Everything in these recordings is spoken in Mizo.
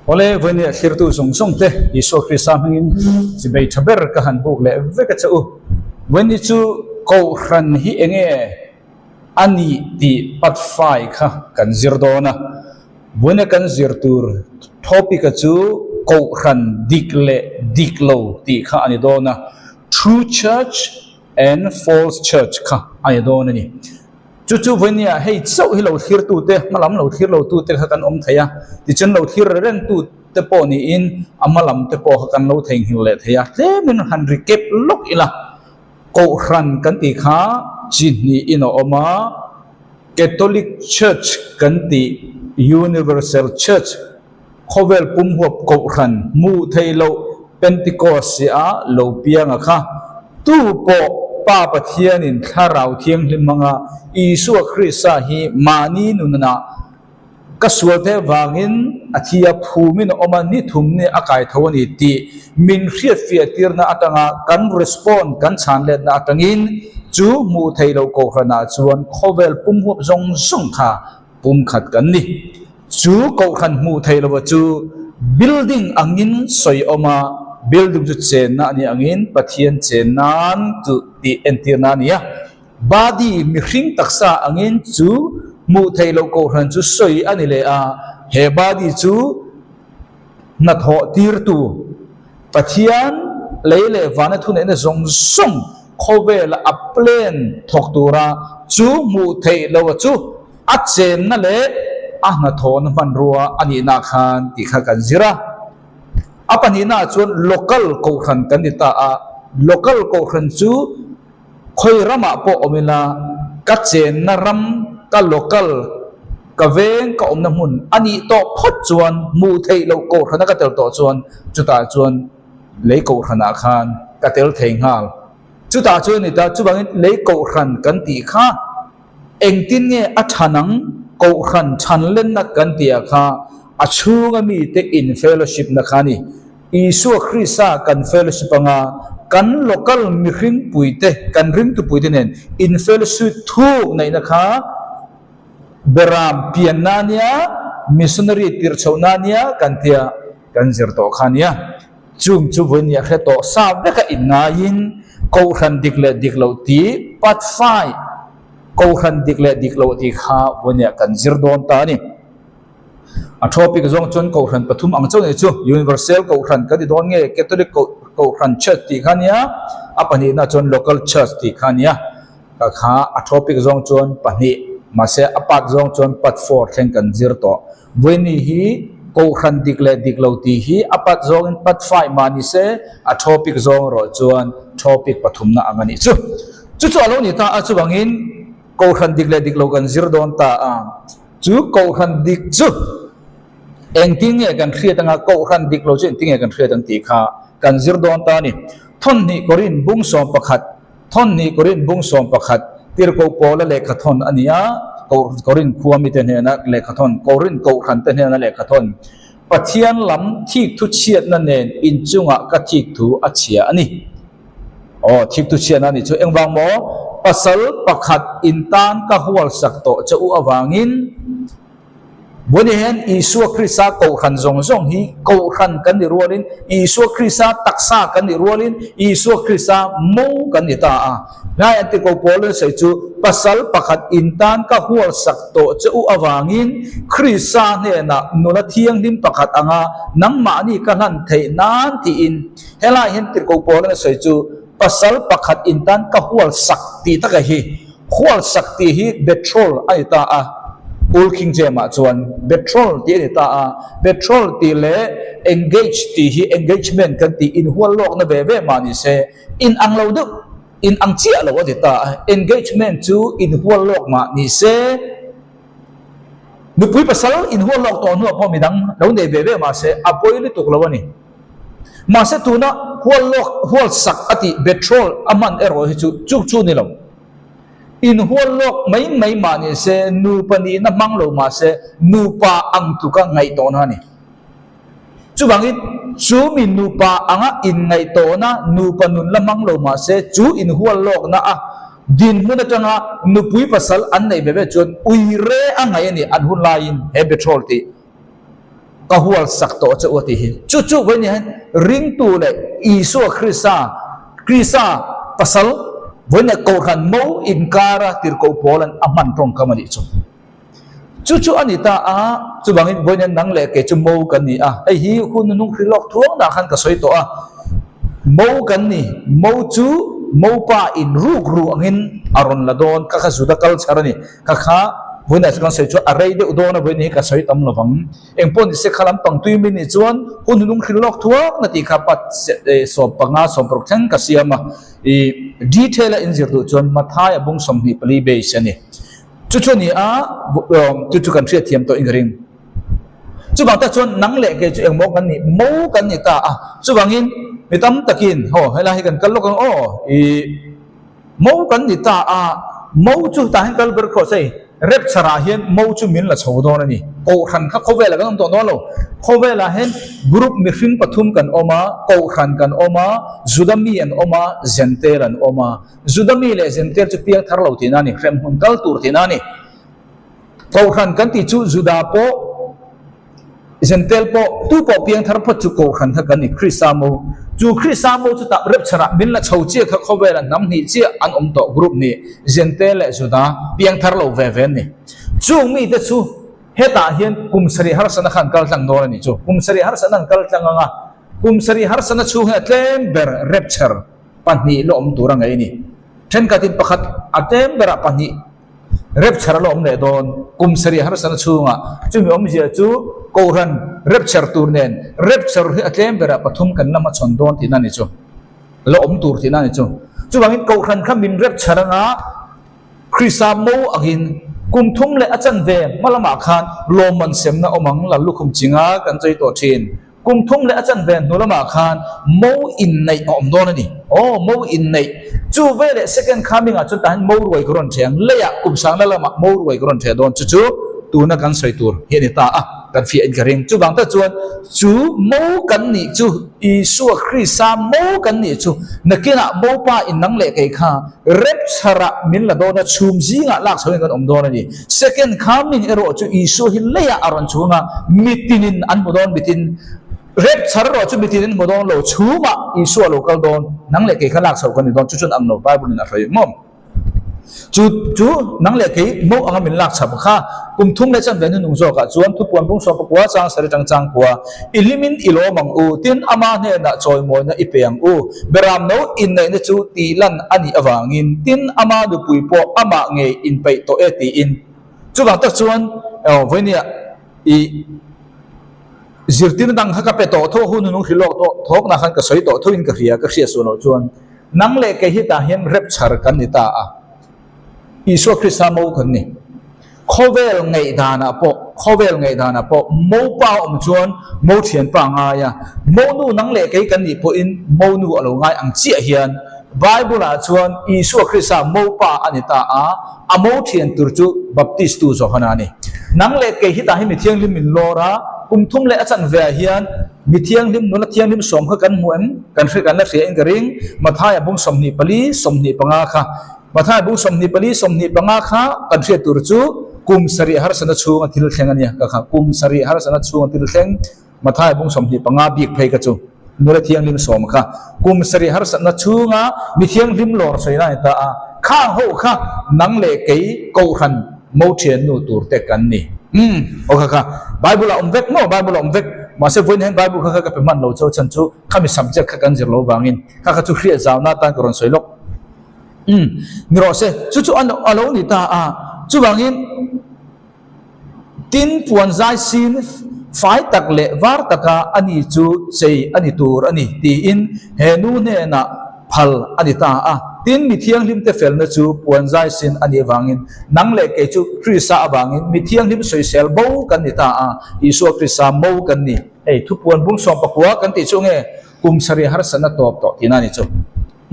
Awle, vawinia thlirtu zawng zawng te Isua Krista hmangin chibei tha ber ka han buk leh vek a che u. Vawiini chu Kohhran hi enge a nih tih patfai kha kan zir dawn a. Vawinia kan zir tur topic a chu Kohhran dik leh dik lo tih kha a ni dawn a, True Church and False Church kha a ni dawn a ni. Chu chu vawinia hei chauh hi lo thlirtute, hmalam lo thlir lotute kha kan awm thei a, tichuan lo thlir rengtute pawh niin a hmalam te pawh kha kan lo theihnghilh leh thei a, tlemin han recap lawk ila, Kohhran kan tih kha chi hnihin a awm a, Catholic Church kan tih Universal Church, Khawvel pumhuap Kohhran hmuh theih loh Pentecost-a lo pianga kha tu pawh Pa Pathianin Thlarau Thianghlim hmanga Isua Krista hi mahni nunah ka sualte vangin a thi a phumin a awm a, ni thum ni a kai tho a ni tih min hriatfiah tirna atanga kan respond kan chhan letna atangin chu hmuh theih loh Kohhranah chuan khawvel pumhuap zawng zawng kha pumkhat kan ni. Chu kohhran hmuh theih lova chu building angin sawi awm a, building chu chenna a nih angin Pathian chen nan chu tih entirna a ni a. Body, mihring taksa angin chu hmuh theih loh kohhran chu sawi a ni leh a, he body chu hnathawh tirtu Pathian lei leh vana thuneihna zawng zawng khawvela a plan thawk tura chu hmuh theih loha chu A chenna leh a hnathawhna hmanrua a nihna khan tih kha kan zir a. A pahnihnaah chuan local kohhran kan ni ta a, local kohhran chu khawi ramah pawh awm ila ka chenna ram, ka local, ka veng, ka awmna hmun a nih tawh phawt chuan hmuh theih loh kohhrana ka tel tawh chuan chutah chuan lei kohhranah khan ka tel thei nghal. Chutah chuan a ni ta, chuvangin lei kohhran kan tih kha Engtin nge a than ang? Kohhran thanlenna kan tih ah kha a chhunga mite in fellowship na kha a ni. Isua Krista kan fellowship anga kan local mihring puite, kan ringtu puite nen in fellowship thuk neihna kha Beram pianna a nia, missionary tirh chhohna a nia kan tia kan zir tawh kha a nia. Chung chu vawinia hre tawh sa veka inngaiin Kohhran dik leh dik loh tih part five Kohhran dik leh dik loh tih kha vawinia kan zir dawn ta a ni. A topic zawng chuan Kohhran pathum ang chauh ni chu Universal Kohhran kan ti dawn nge Catholic Kohhran Church tih kha a nia, a pahnihna chuan Local Church tih kha a nia. Ka kha a topic zawng chuan pahnih mahse a part zawng chuan part four thleng kan zir tawh. Vawiini hi Kohhran dik leh dik lo tih hi a pat zawngin pat fai mah ni se, a topic zawng erawh chuan topic pathumna ang a nih chu. Chu chu a lo ni ta a, chuvangin Kohhran dik leh dik lo kan zir dawn ta a. Chu Kohhran dik chu engtin nge kan hriat anga Kohhran dik lo chu engtin nge kan hriat ang tih kha kan zir dawn ta a ni. Thawnhnih Korin bung 11. Thawnhnih Korin bung 11, Tirhkoh Paula lehkha thawn a ni a, Korin khua mite hnena lehkha thawn, Korin kohhran te hnena lehkha thawn. Pathian lam thikthu chhiatna nen inchungah ka thikthu a chhia a ni. Aw, thikthu chhiatna a nih chu engvang maw? Pasal pakhat intan ka hualsak tawh che u avangin, Vawiin hian Isua Krista kohhran zawng zawng hi kohhran kan ni rualin, Isua Krista taksa kan ni rualin, Isua Krista mo kan ni ta a. Hnai an ti ko Paul an sawi chu, Pasal pakhat in tan ka hualsak tawh che u avangin Krista hnenah nula thianghlim pakhat anga nangmahni ka hlan theih nan tiin. Helai hian tirhkoh Paul an sawi chu, Pasal pakhat in tan ka hualsak tih taka hi. Hualsak tih hi betrol a ni ta a, Old King James-ah chuan betrol tih a ni ta a, betrol tih leh engage tih hi engagement kan tih inhual lawkna ve ve mah ni se, in ang lo deuh, in ang chiah lo a ti ta a, engagement chu inhual lawk mah ni se, nupui pasal inhual lawk tawh hnuah pawh midang lo nei ve ve mah se a pawi lutuk lo a ni. Mahse tuna hual lawk hual sak a tih betrol a hman erawh hi chu chu chu ni lo. In hual lawk mai mai mah ni se nupa nihna hmang lo mah se nupa ang tluka ngaihtawhna a ni. Chuvangin chu mi nupa anga inngaih-tawhna nupa nun la hmang lo mah se chu inhual lawkna a dinhmun atanga nupui pasal an neih ve ve chuan ui re a ngaih a ni an hun laiin he betrol tih. Ka hual sak tawh che u a tih hi. Chu chu vawi ni hian ringtu leh Isua Krista, Krista pasal vawi leh Kohhran mo inkara tirhkoh pawl an a hman tawngkam a nih chu. Chu chu a ni ta a, chuvangin vawi nen nang leh kei chu mo kan ni a. Hei hi hun hnung hri lawk thuang dah khan ka sawi tawh a. Mo kan ni, mo chu mopa in ruk ru angin a rawn la dawn, ka kha Juda culture a ni. Ka kha vawiinah chuan kan sawi chu a rei deuh dawn a, vawiin hi ka sawi tam lovang. Engpawh ni se kha lampang tui mi nih chuan hun hnung hrilh lawk thuak na tih kha pat 15 16 thleng ka siam a, i detail a inzir duh chuan Mathaia bung 24 base a ni. Chu chu a ni a, chu chu kan hriatthiam tawh in ka ring. Chuvang tak chuan nang leh kei chu engmaw kan nih, mo kan ni ta a, chuvangin mi tam takin haw helai hi kan kal lawk ang aw, i Mo kan ni ta a, mo chu tah hian kal ber khawh se, rapture ah hian mo chu min la chho dawn a ni. Kohhran kha khawvelah kan awm tawh dawn lo. Khawvelah hian group mihring pathum kan awm a, Kohhran kan awm a, Juda mi an awm a, Zentel an awm a. Juda mi leh Zentel chu piang thar lo tihna a ni, hremhmun kal tur tihna a ni. Kohhran kan tih chu Juda pawh, Zentel pawh, tu pawh piang thar phawt chu Kohhran kha kan ni, Krista mo. Chu Krista mo chu tah rapture ah min la chho chiah kha khawvela hnam hnih chiah an awm tawh group nih, Zentel leh Juda, piang thar lo ve ve an ni. Chung mite chu hetah hian kum sarih harsatna kha an kal tlang dawn a ni chu. Kum sarih harsatna an kal tlang ang a, kum sarih harsatna chhung hian a tlem ber rapture pahnih la awm tur a ngaih a ni. Thenkhatin pakhat a tlem berah pahnih. Rapture a la awm leh dawn. Kum sarih harsatna chhungah chumi awmzia chu Kohhran rapture tur nen rapture hi a tlem berah pathum kan la hmachhawn dawn tihna a ni chu. La awm tur tihna a ni chu. Chuvangin Kohhran kha min rapture anga Krista mo angin kum thum leh a chanve hma lamah khan lawmman semna awm ang la lukhum chinga kan chei tawh thin. Kum thum leh a chanve hnu lamah khan mo inneih a awm dawn a ni. Aw, mo inneih. Chu veleh second coming ah chuan tah hian mo ruai ka rawn ṭhe ang. Leiah kum sangna lamah mo ruai ka rawn ṭhe dawn. Chu chu tuna kan sawi tur hi a ni ta a, kan fiah in ka ring. Chuvang tak chuan chu mo kan nih chu, Isua Krista mo kan nih chu, nakinah mopa innang leh kei kha Rapture ah min la dawn a, chhum zingah lak chhoin kan awm dawn a ni. Second coming erawh chu Isua hi leiah a rawn chhung a, mitinin an hmu dawn, mitin Rapture erawh chu mitinin hmu dawn lo, chhumah Isua a lo kal dawn, nang leh kei kha lak chhoh kan ni dawn, chu chuan ang lo Bible in a hrawi maw? Chu chu nang leh kei mo anga min lak chhap kha kum thum leh chanve hnunung zawkah chuan thupuan bung sawm pakua chang sari tang chang kua i hlimin i lawm ang u, tin ama hnenah chawimawina i pe ang u. Beram no inneihna chu tih lan a nih avangin tin ama nupui pawh amah ngei inpeih tawh e tiin. Chuvang tak chuan vawinia i zirtirna dang kha ka pe tawh tho a, hun hnunung hrilh lawk tawh thawkna khan ka sawi tawh thoin ka hria, ka hriat sual loh chuan. Nang leh kei hi tah hian rapture kan ni ta a, Isua Krista mo kan ni. Khawvel ngaihdanah pawh, khawvel ngaihdanah pawh mo pa awm chuan mo thianpa a ngai a, mo nu nang leh kei kan nih pawhin mo nu a lo ngai ang chiah hian Bible-ah chuan Isua Krista mo pa a ni ta a, a mo thian tur chu Baptistu Johana a ni. Nang leh kei hi tah hi mi thianghlim min lawr a, kum thum leh a chanve ah hian Mi thianghlim, nula thianghlim sawm kha kan hmu em? Kan hre, kan la hria in ka ring. Mathaia bung 24, 25 kha. Mathaia bung 24, 25 kha kan hriat tur chu kum sarih harsatna chhunga thil thleng a nia ka kha. Kum sarih harsatna chhunga thil thleng Mathaia bung 25 bik phei kha chu nula thianghlim sawm kha. Kum sarih harsatna chhunga mi thianghlim lawr sawi lai ta a, khang ho kha nang leh kei Kohhran mo thiannu tur te kan ni. Umm, aw kha kha Bible a awm vek maw? Bible a awm vek. Mahse vawiin hian Bible kha kha ka pe hman lo chu chhan chu khami subject kha kan zir lo vangin kha kha chu hriat zauna atan ka rawn sawi lawk. Umm, ni rawh se, chu chu a lo ni ta a, chuvangin tin puan zai sin fai tak leh var taka a ni chu chei a ni tur a ni tiin he nu hnenah phal a ni ta a. Tin, mi thianghlimte felna chu puan zai sin a nih avangin nang leh kei chu Krista avangin mi thianghlim sawisel bo kan ni ta a, Isua Krista mo kan ni. Hei, thupuan bung 19 kan tih chu nge kum sarih harsatna tawp tawh tihna a ni chu.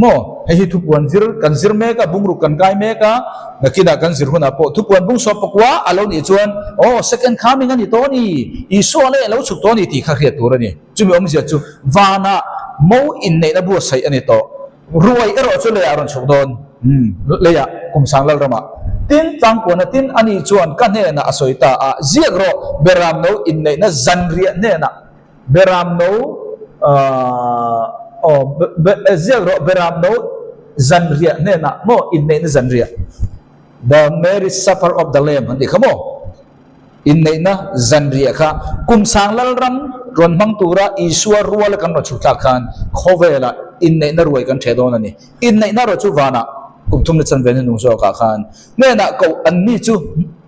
Maw? Hei hi thupuan zir kan zir mek a, bungruk kan kai mek a, nakinah kan zir hunah pawh thupuan bung 19 a lo nih chuan aw second coming a ni tawh a ni, Isua leh a lo chhuk tawh a ni tih kha hriat tur a ni. Chumi awmzia chu vanah mo inneihna buatsaih a ni tawh. Ruai erawh chu leiah a rawn chhuk dawn. Umm, leiah kum sang lal ramah. Tin, tlangkuana tin ani chuan ka hnenah a sawi ta a, Ziak rawh, Beramno inneihna zanriah hnenah Beramno aw ziak rawh, Beramno zanriah hnenah maw inneihna zanriah, The Marriage Supper of the Lamb an tih kha maw? Inneihna zanriah kha kum sang lalram rawn hmang tura Isua ruala kan rawn chhuk thlak khan khawvelah inneihna ruai kan ṭhe dawn a ni. Inneihna erawh chu vanah kum thumna chanve hnu nung zawkah khan hnenah koh an ni chu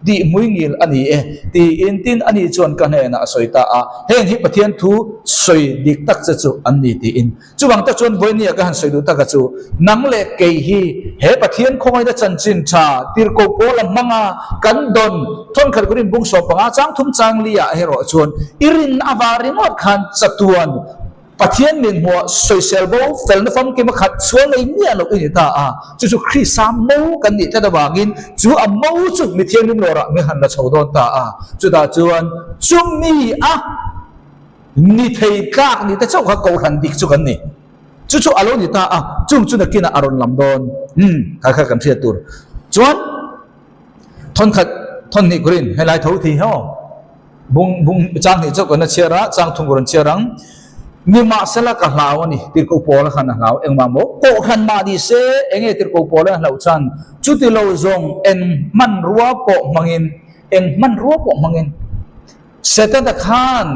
tih hmuingil a ni e tiin tin ani chuan ka hnenah a sawi ta a, heng hi Pathian thu sawi dik tak che chu an ni tiin. Chuvang tak chuan vawinia ka han sawi duh taka chu, nang leh kei hi he Pathian khawngaihna chanchin tha tirhkoh Paula hmanga kan dawn thawnkhat Korin bung sawm panga chang thum chang li ah erawh chuan i rin avang ringawt khan chatuan Pathian min hmuah sawisel bo felna famkim a khat sual nei miah loh i ni ta a, chu chu Krista mo kan nih tlat avangin chu a mo chu mi thianghlim lawrah min han la chho dawn ta a, chutah chuan chumi a Ni thei tlak ni te chauh kha kohhran dik chu kan ni. Chu chu a lo ni ta a, chung chu nakinah a rawn lam dawn. Umm, kha kha kan hriat tur. Chuan, thawnkhat, thawnhnih kurin helai tho thi hi aw. Bung, bung, chang hnih chauh kan la chhiar a, chang thung ka rawn chhiar ang. Nimahsela ka hlau a ni, tirhkoh Paula khan a hlau. Engmah maw? Kohhran mah ni se, enge tirhkoh Paula a hlauh chhan? Chuti lo zawng eng hmanrua pawh hmangin, eng hmanrua pawh hmangin. Setana khan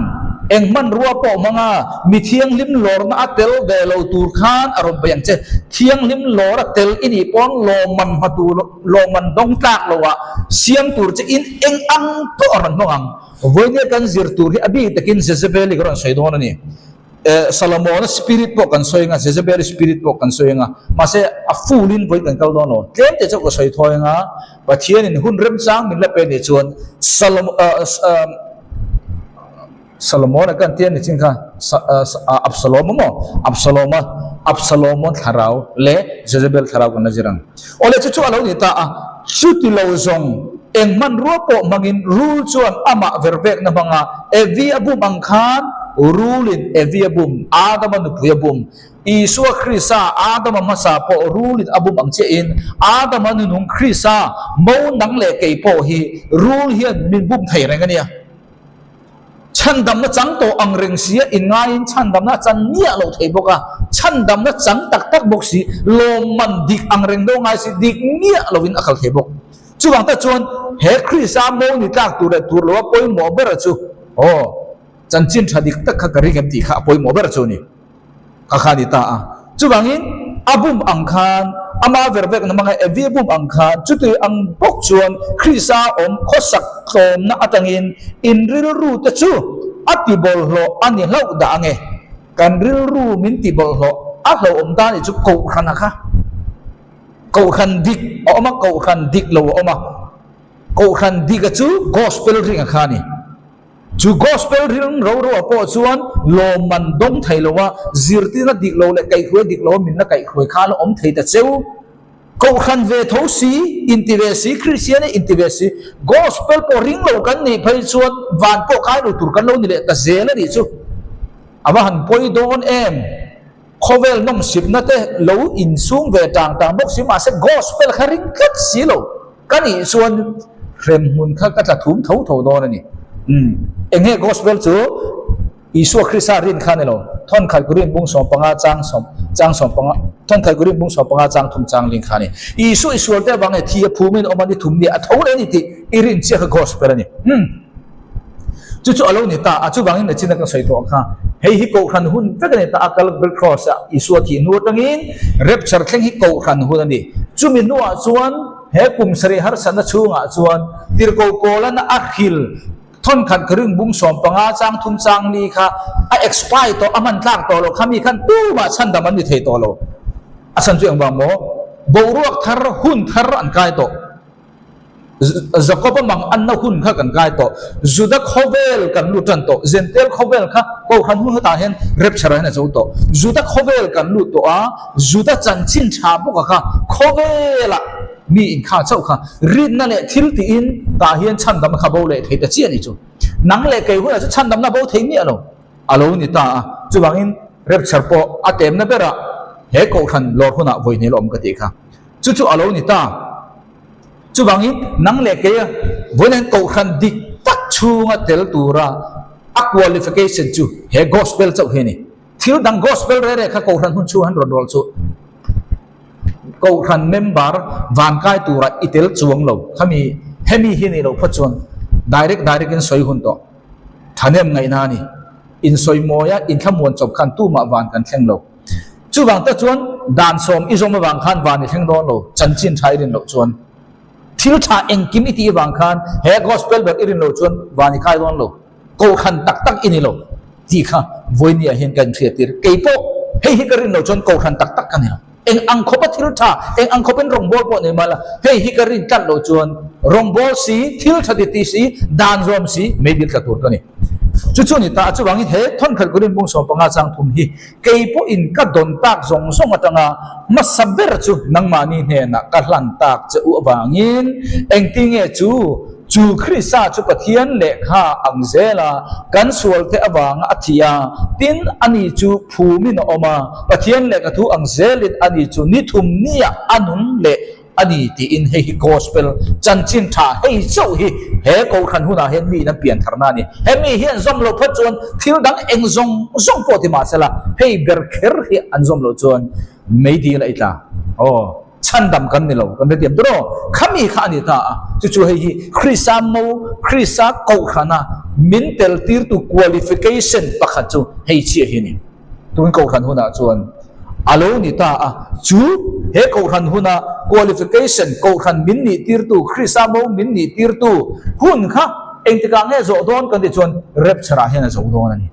eng hmanrua pawh hmang a, mi thianghlim lawrna a tel ve lo tur khan a rawn bei ang che. Thianghlim lawr a tel i nih pawn lawmman hma tur, lawmman dawng tlak lo ah siam tur che in eng ang pawh a rawn hmang ang. Vawinia kan zir tur hi a bik takin Jezebel-i ka rawn sawi dawn a ni. Solomon-a spirit pawh kan sawi anga, Jezebel-i spirit pawh kan sawi anga, mahse a full-in vawiin kan kal dawn lo. Tlem te chauh ka sawi thawi anga, Pathianin hun remchang min la pe nih chuan Solomon-a kan tia ni chin kha Absalom-a maw? Absalom-a, Absalom-a thlarau leh Jezebel thlarau kan la zir ang. Awle chu chu a lo ni ta a, chuti lo zawng eng hmanrua pawh hmangin rul chuan amah vervekna hmanga Evi a bum ang khan rulin Evi a bum, Adama nupui a bum. Isua Krista Adama hmasa pawh rulin a bum ang chiahin Adama nunung Krista mo nang leh kei pawh hi rul hian min bum thei reng a nia. Chhandamna chang tawh ang reng sia inngaiin chhandamna a chan miah lo thei bawk a, chhandamna chang tak tak bawk si, lawmman dik ang reng deuh ngai si dik miah lovin a kal thei bawk. Chuvang tak chuan he Krista mo ni tlak tur leh tur loa pawimawh ber chu aw chanchin tha dik tak kha ka ring em tih kha a pawimawh ber chu a ni. Kha kha a ni ta a. Chuvangin a bum ang khan, ama vervekna hmanga Evi a bum ang khan, chuti ang bawk chuan Krista awm khawsak tlawmna atangin in rilru te chu a ti bawlhhlawh a ni hlauh dah ange. Kan rilru min ti bawlhhlawh a hlauhawm ta nih chu Kohhrana kha. Kohhran dik a awm a, Kohhran dik lo a awm a. Kohhran dika chu Gospel ringa kha a ni. Chu Gospel rilng ro ro ah pawh chuan lawmman dawng thei lo a, zirtirna dik lo leh kaihhruai dik lo a minna kaihhruai kha a la awm thei ta cheu. Kohhran ve tho si, inti ve si, Kristian e inti ve si, Gospel pawh ring lo kan nih phei chuan van pawh kai lo tur kan lo ni leh ta zel a nih chu. A va han pawi dawn em! Khawvel nawmsipna te lo insum ve tang tang bawk si mahse Gospel kha ring tlat si lo ka nih chuan hremhmun kha ka tla thum tho tho dawn a ni. Umm eng nge Gospel chu Isua Krista rin kha a ni lo. Thawnkhat Korin bung 15 chang sawm chang 15 Thawnkhat Korin bung 15 chang thum chang ling kha a ni. Isua i sual te avang nge thi a phumin awm a ni thum ni a tho leh a ni tih i rin chiah kha Gospel a ni. Umm. Chu chu a lo ni ta a, chuvangin nachina ka sawi tawh kha, hei hi Kohhran hun vek a ni ta a, Calvary Cross ah Isua thih hnu atangin Rapture thleng hi Kohhran hun a ni. Chumi hnuah chuan he kum sarih harsatna chhungah chuan Tirhkoh Paulana a hril thawnkhat ka ring bung 15 chang thum chang li kha a expire tawh, a hman tlak tawh lo kha mi khan tumah chhandam an ni thei tawh lo. A chhan chu engvang maw? Boruak thar, hun thar an kai tawh. Jakob-a mang anna hun kha kan kai tawh. Juda khawvel kan lut tan tawh. Jentail khawvel kha Kohhran hun hetah hian rapture-ah hian a zo tawh. Juda khawvel kan lut tawh a, Juda chanchin tha bawka kha khawvelah mi inkha chauh kha rinna leh thil tiin tah hian chhandamna kha bo leh thei ta chiah a ni chu. Nang leh kei hunah chu chhandamna bo thei miah lo a lo ni ta a. Chuvangin rapture pawh a temna berah he Kohhran lawr hunah vawi hnial a awm ka tih kha. Chu chu a lo ni ta. Chuvangin nang leh keia vawiin kohhran dik tak chhunga tel tura a qualification chu he gospel chauh hi a ni. Thil dang gospel re re kha kohhran hun chhung han rawn rawlh chu kohhran member van kai tura i tel chuang lo. Khami hemi hi nih loh phawt chuan direct direct in sawi hun tawh thahnem ngaihna a ni. Insawimawi a inthlamuan chawp khan tumah van kan thleng lo. Chuvang tak chuan dan sawm i zawm avang khan van i thleng dawn lo, chanchin tha i rin loh chuan. Thil tha engkim i tih avang khan he gospel ber i rin loh chuan van i kai dawn lo, kohhran tak tak i ni lo tih kha vawinia hian ka inhriat tir. Kei pawh hei hi ka rin loh chuan kohhran tak tak ka ni lo. Eng ang khawpa thil tha, eng ang khawpin rawngbâwl pawh nei mah la, hei hi ka rin tlat loh chuan rawngbâwl si, thil tha ti ti si, dan zawm si, meidil tla tur ka ni. Chu chu a ni ta a, chuvangin he thawnkhat Korin bung 15 chang thum hi kei pawhin ka dawn tak zawng zawng atanga hmasa ber chu nangmahni hnenah ka hlan tak che u avangin engtinge chu Chu Krista chu Pathian lehkha ang zela kan sualte avanga a thi a, tin ani chu phumin a awm a, Pathian lehkha thu ang zelin ani chu ni thum nia a nung leh a ni tiin hei hi Gospel chanchin tha hei chauh hi he Kohhran hunah hian miin an pian tharna a ni. Hemi hi an zawm loh phawt chuan thil dang eng zawng zawng pawh ti mahsela hei ber kher hi an zawm loh chuan meidil a i tla. Aw. Chhandam kan ni lo, kan hrethiam tur aw. Khami kha a ni ta a, chu chu hei hi Krista mo, Krista kohhrana min tel tirtu qualification pakhat chu hei chiah hi a ni. Tun kohhran hunah chuan a lo ni ta a, chu he kohhran huna qualification, kohhran min nih tirtu, Krista mo min nih tirtu hun kha engtikah nge zawh dawn kan tih chuan rapture ah hian a zo dawn a ni.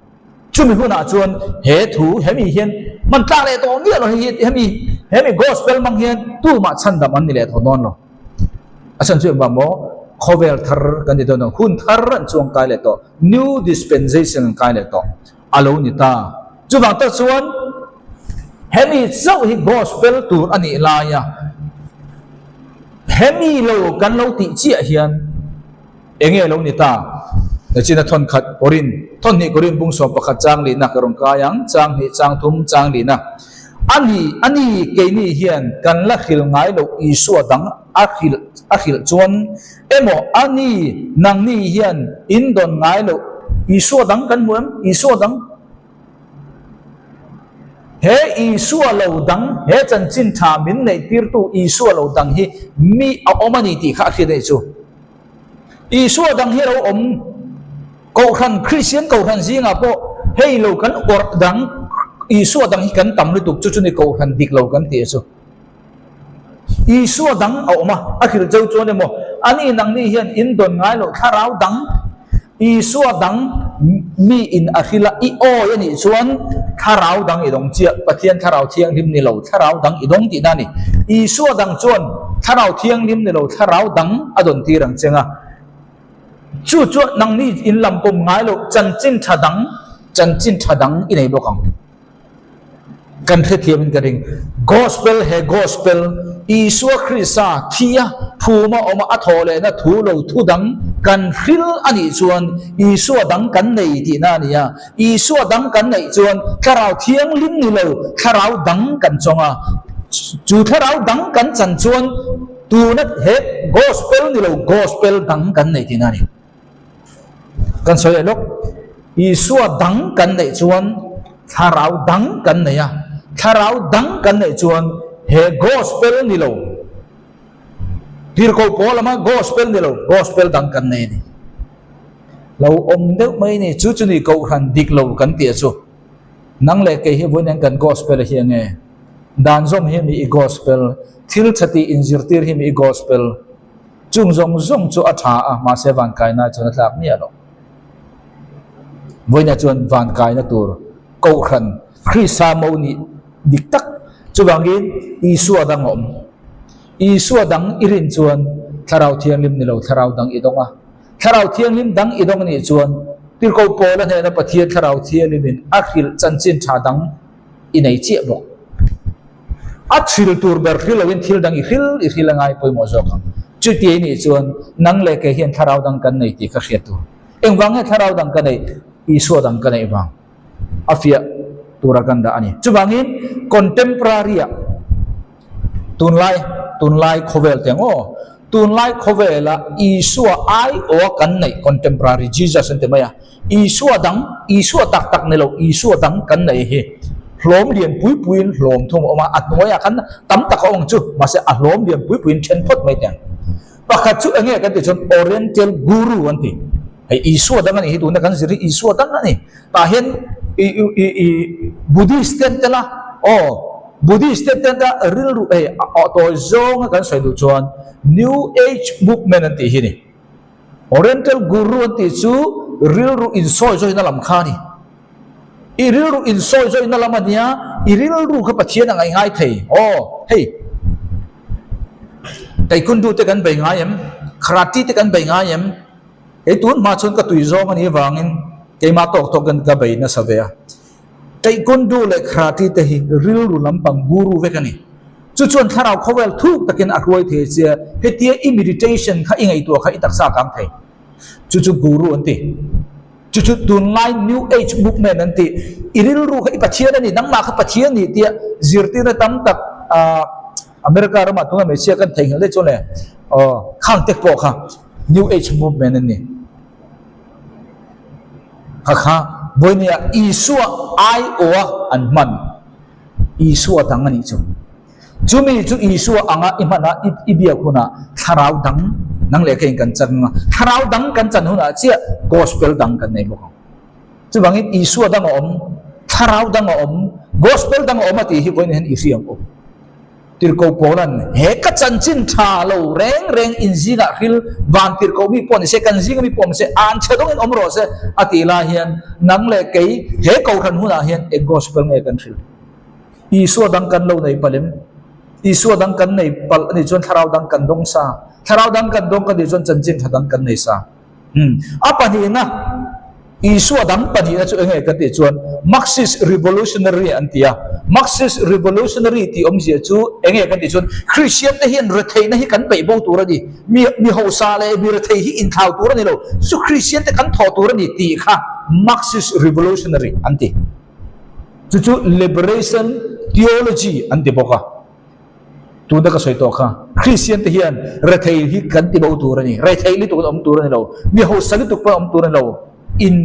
Chumi hunah chuan he thu hemi hian hman tlak leh tawh miah lo hei hi hemi hemi gospel hmang hian tumah chhandam an ni leh tawh dawn lo. A chhan chu engvang maw khawvel thar kan ti dawn lo hun thar an chuang kai leh tawh new dispensation an kai leh tawh a lo ni ta. Chuvang tak chuan hemi chauh hi gospel tur a nih laia hemi lo kan lo tih chiah hian Enge lo ni ta? Nachina thawn khat Korin, thawn hnih Korin bung 11 chang lihna ka rawn kai ang, chang hnih, chang thum, chang lihna. A ni, a ni, keini hian kan la hril ngai loh Isua dang a hrilh, a hrilh chuan emaw, a ni, nangni hian in dawn ngai loh Isua dang kan hmu em? Isua dang? He Isua lo dang, he chanchin tha min neih tirtu Isua lo dang hi mi a awm a ni tih kha a hriat a nih chu. Isua dang hi a lo awm. Kohhran, Kristian kohhran zingah pawh hei lo kan awrh dang, Isua dang hi kan tam lutuk chu chu ni kohhran dik lo kan tih chu. Isua dang a awm a, a hrilh cheu chuan emaw, ani nangni hian in dawn ngai loh thlarau dang, Isua dang mi in a hrilh a, i awi a nih chuan thlarau dang i dawng chiah, Pathian thlarau thianghlim ni lo, thlarau dang i dawng tihna a ni. Isua dang chuan thlarau thianghlim ni lo, thlarau dang a dawn tir ang cheng a. Chu chuan nangni in lam pawm ngai loh chanchin tha dang, chanchin tha dang i nei bawk ang. Kan hrethiam in ka ring. Gospel he gospel Isua Krista thi a phuma awm a a thawh lehna thu lo thu dang kan hril a nih chuan Isua dang kan nei tihna a ni a. Isua dang kan neih chuan thlarau thianghlim ni lo thlarau dang kan chawng a. Chu thlarau dang kan chan chuan tuna he gospel ni lo gospel dang kan nei tihna a ni. Kan sawi leh lawk, Isua dang kan neih chuan thlarau dang kan nei a, thlarau dang kan neih chuan he gospel ni lo, tirhkoh pawl lama gospel ni lo, gospel dang kan nei a ni. Lo awm deuh mai ni, chu chu ni kohhran dik lo kan tih chu. Nang leh kei hi vawiin kan gospel hi enge? Dan zawm hi mi i gospel, thil tha tih inzirtir hi mi i gospel. Chung zawng zawng chu a tha a, mahse van kaina chuan a tlak miah lo. Vawiinah chuan van kaina tur Kohhran Krista mo nih dik tak chuvangin Isua dang a awm. Isua dang i rin chuan Thlarau Thianghlim ni lo Thlarau dang i dawng a. Thlarau Thianghlim dang i dawng anih chuan Tirhkoh Paula hnena Pathian Thlarau Thianghlimin a hrilh chanchin tha dang i nei chiah bawk. A thil tur ber hril loin thil dang i hril i hril a ngai pawimawh zawk ang. Chuti a nih chuan nang leh kei hian thlarau dang kan nei tih ka hriat tur. Engvang nge thlarau dang ka neih? Isua dang ka neih vang a fiah tura kan dah a ni. Chuvangin contemporary ah tunlai tunlai khawvel te ang aw. Tunlai khawvela Isua aiawha kan neih, contemporary Jesus an ti mai a, Isua dang, Isua tak tak ni lo, Isua dang kan neih hi hlawm lian pui puiin hlawm thung a awm a, a hnuaiah khan tam tak a awm ang chu, mahse a hlawm lian pui puiin then phawt mai teh ang. Pakhat chu enge kan tih chuan Oriental Guru an ti. Hei Isua dang a nih hi tuna kan zir hi Isua dang a ni. Tah hian i i i Buddhist te an tel a, aw Buddhist te an tel a rilru hei a tawi zawnga kan sawi duh chuan New Age Movement an tih hi a ni. Oriental Guru an tih chu rilru insawi zawina lam kha a ni. I rilru insawi zawina lam a nia, i rilru kha Pathian a ngaih ngai thei. Aw, hei Taekwondo te kan bei ngai em? Karate te kan bei ngai em? Kei tun hma chuan ka tui zawng a nih avangin keimah tawk tawk hian ka bei nasa ve a. Taekwondo leh Karate te hi rilru lampang guru vek a ni. Chu chuan thlarau khawvel thuk takin a hruai thei che, hetia i meditation kha i ngaihtuah kha i taksa a kang thei. Chu chu guru an ti. Chu chu tunlai New Age movement an ti. I rilru kha i Pathian a ni, nangmah kha Pathian a ni tia zirtirna tam tak ah America ramah tunah hmeichhia kan theihnghilh daih chuan le aw khang te pawh kha New Age movement an ni. Kha kha vawinia Isua aiawha an hman Isua dang a nih chu. Chumi chu Isua anga i hman a, i biak hunah thlarau dang nang leh keiin kan chan ang a, thlarau dang kan chan hunah chiah gospel dang kan nei bawk ang. Chuvangin Isua dang a awm, thlarau dang a awm, gospel dang a awm a tih hi vawiin hian i hria ang u. Tirhkoh Paula'n he ka chanchin tha lo reng reng in zingah hril van tirhkoh mi pawh ni se, kan zinga mi pawh awm se, an chhe dawngin awm rawh se a tih lai hian nang leh kei he kohhran hunah hian eng gospel nge kan hrilh? Isua dang kan lo nei palh em? Isua dang kan nei palh a nih chuan thlarau dang kan dawng sa. Thlarau dang kan dawng kan nih chuan chanchin tha dang kan nei sa. Hmm. A pahnihna, Isua dang pahnihna chu enge kan tih chuan Marxist Revolutionary an ti a. Marxist Revolutionary tih awmzia chu enge kan tih chuan Christian te hian retheihna hi kan peih bo tur a ni. Mi mi hausa leh mi rethei hi inthlau tur a ni lo. Chu Christian te kan thawh tur a ni tih kha Marxist Revolutionary an ti. Chu chu Liberation Theology an ti bawk a. Tuna ka sawi tawh kha, Kristian te hian rethei hi kan ti bo tur a ni. Rethei lutuk an awm tur a ni lo. Mi hausa lutuk pawh an awm tur a ni lo. In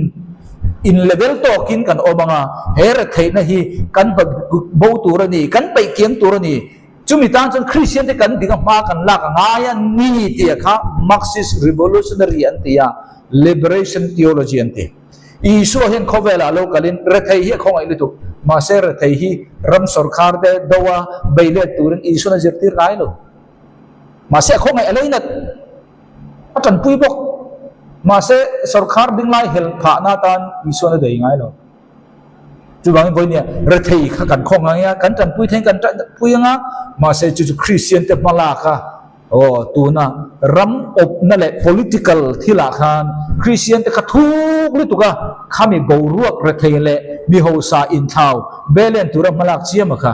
in level tawkin kan awm ang a, he retheihna hi kan hma bo tur a ni, kan peih kiang tur a ni. Chumi tan chuan Kristian te kan ding a hma kan lak a ngai a ni tih kha Marxist Revolutionary an ti a, Liberation Theology an ti. Isua hian khawvelah lo kalin rethei hi a khawngaih lutuk. Mahse rethei hi ram sawrkhar te do a bei let turin Isuan a zirtir ngai lo. Mahse a khawngaih a leinat a tanpui bawk. Mahse sawrkhar dinglai hel phahna atan Isuan a bei ngai lo. Chuvangin vawinia rethei kha kan khawngaih a, kan tanpui theiin kan tanpui ang a, mahse chu chu Kristian te hmalak a, Aw, tuna ram awpna leh political thilah khan Kristian te kha thuk lutuk a, khami boruak rethei leh mi hausa inthlau belen tura hmalak chiam a kha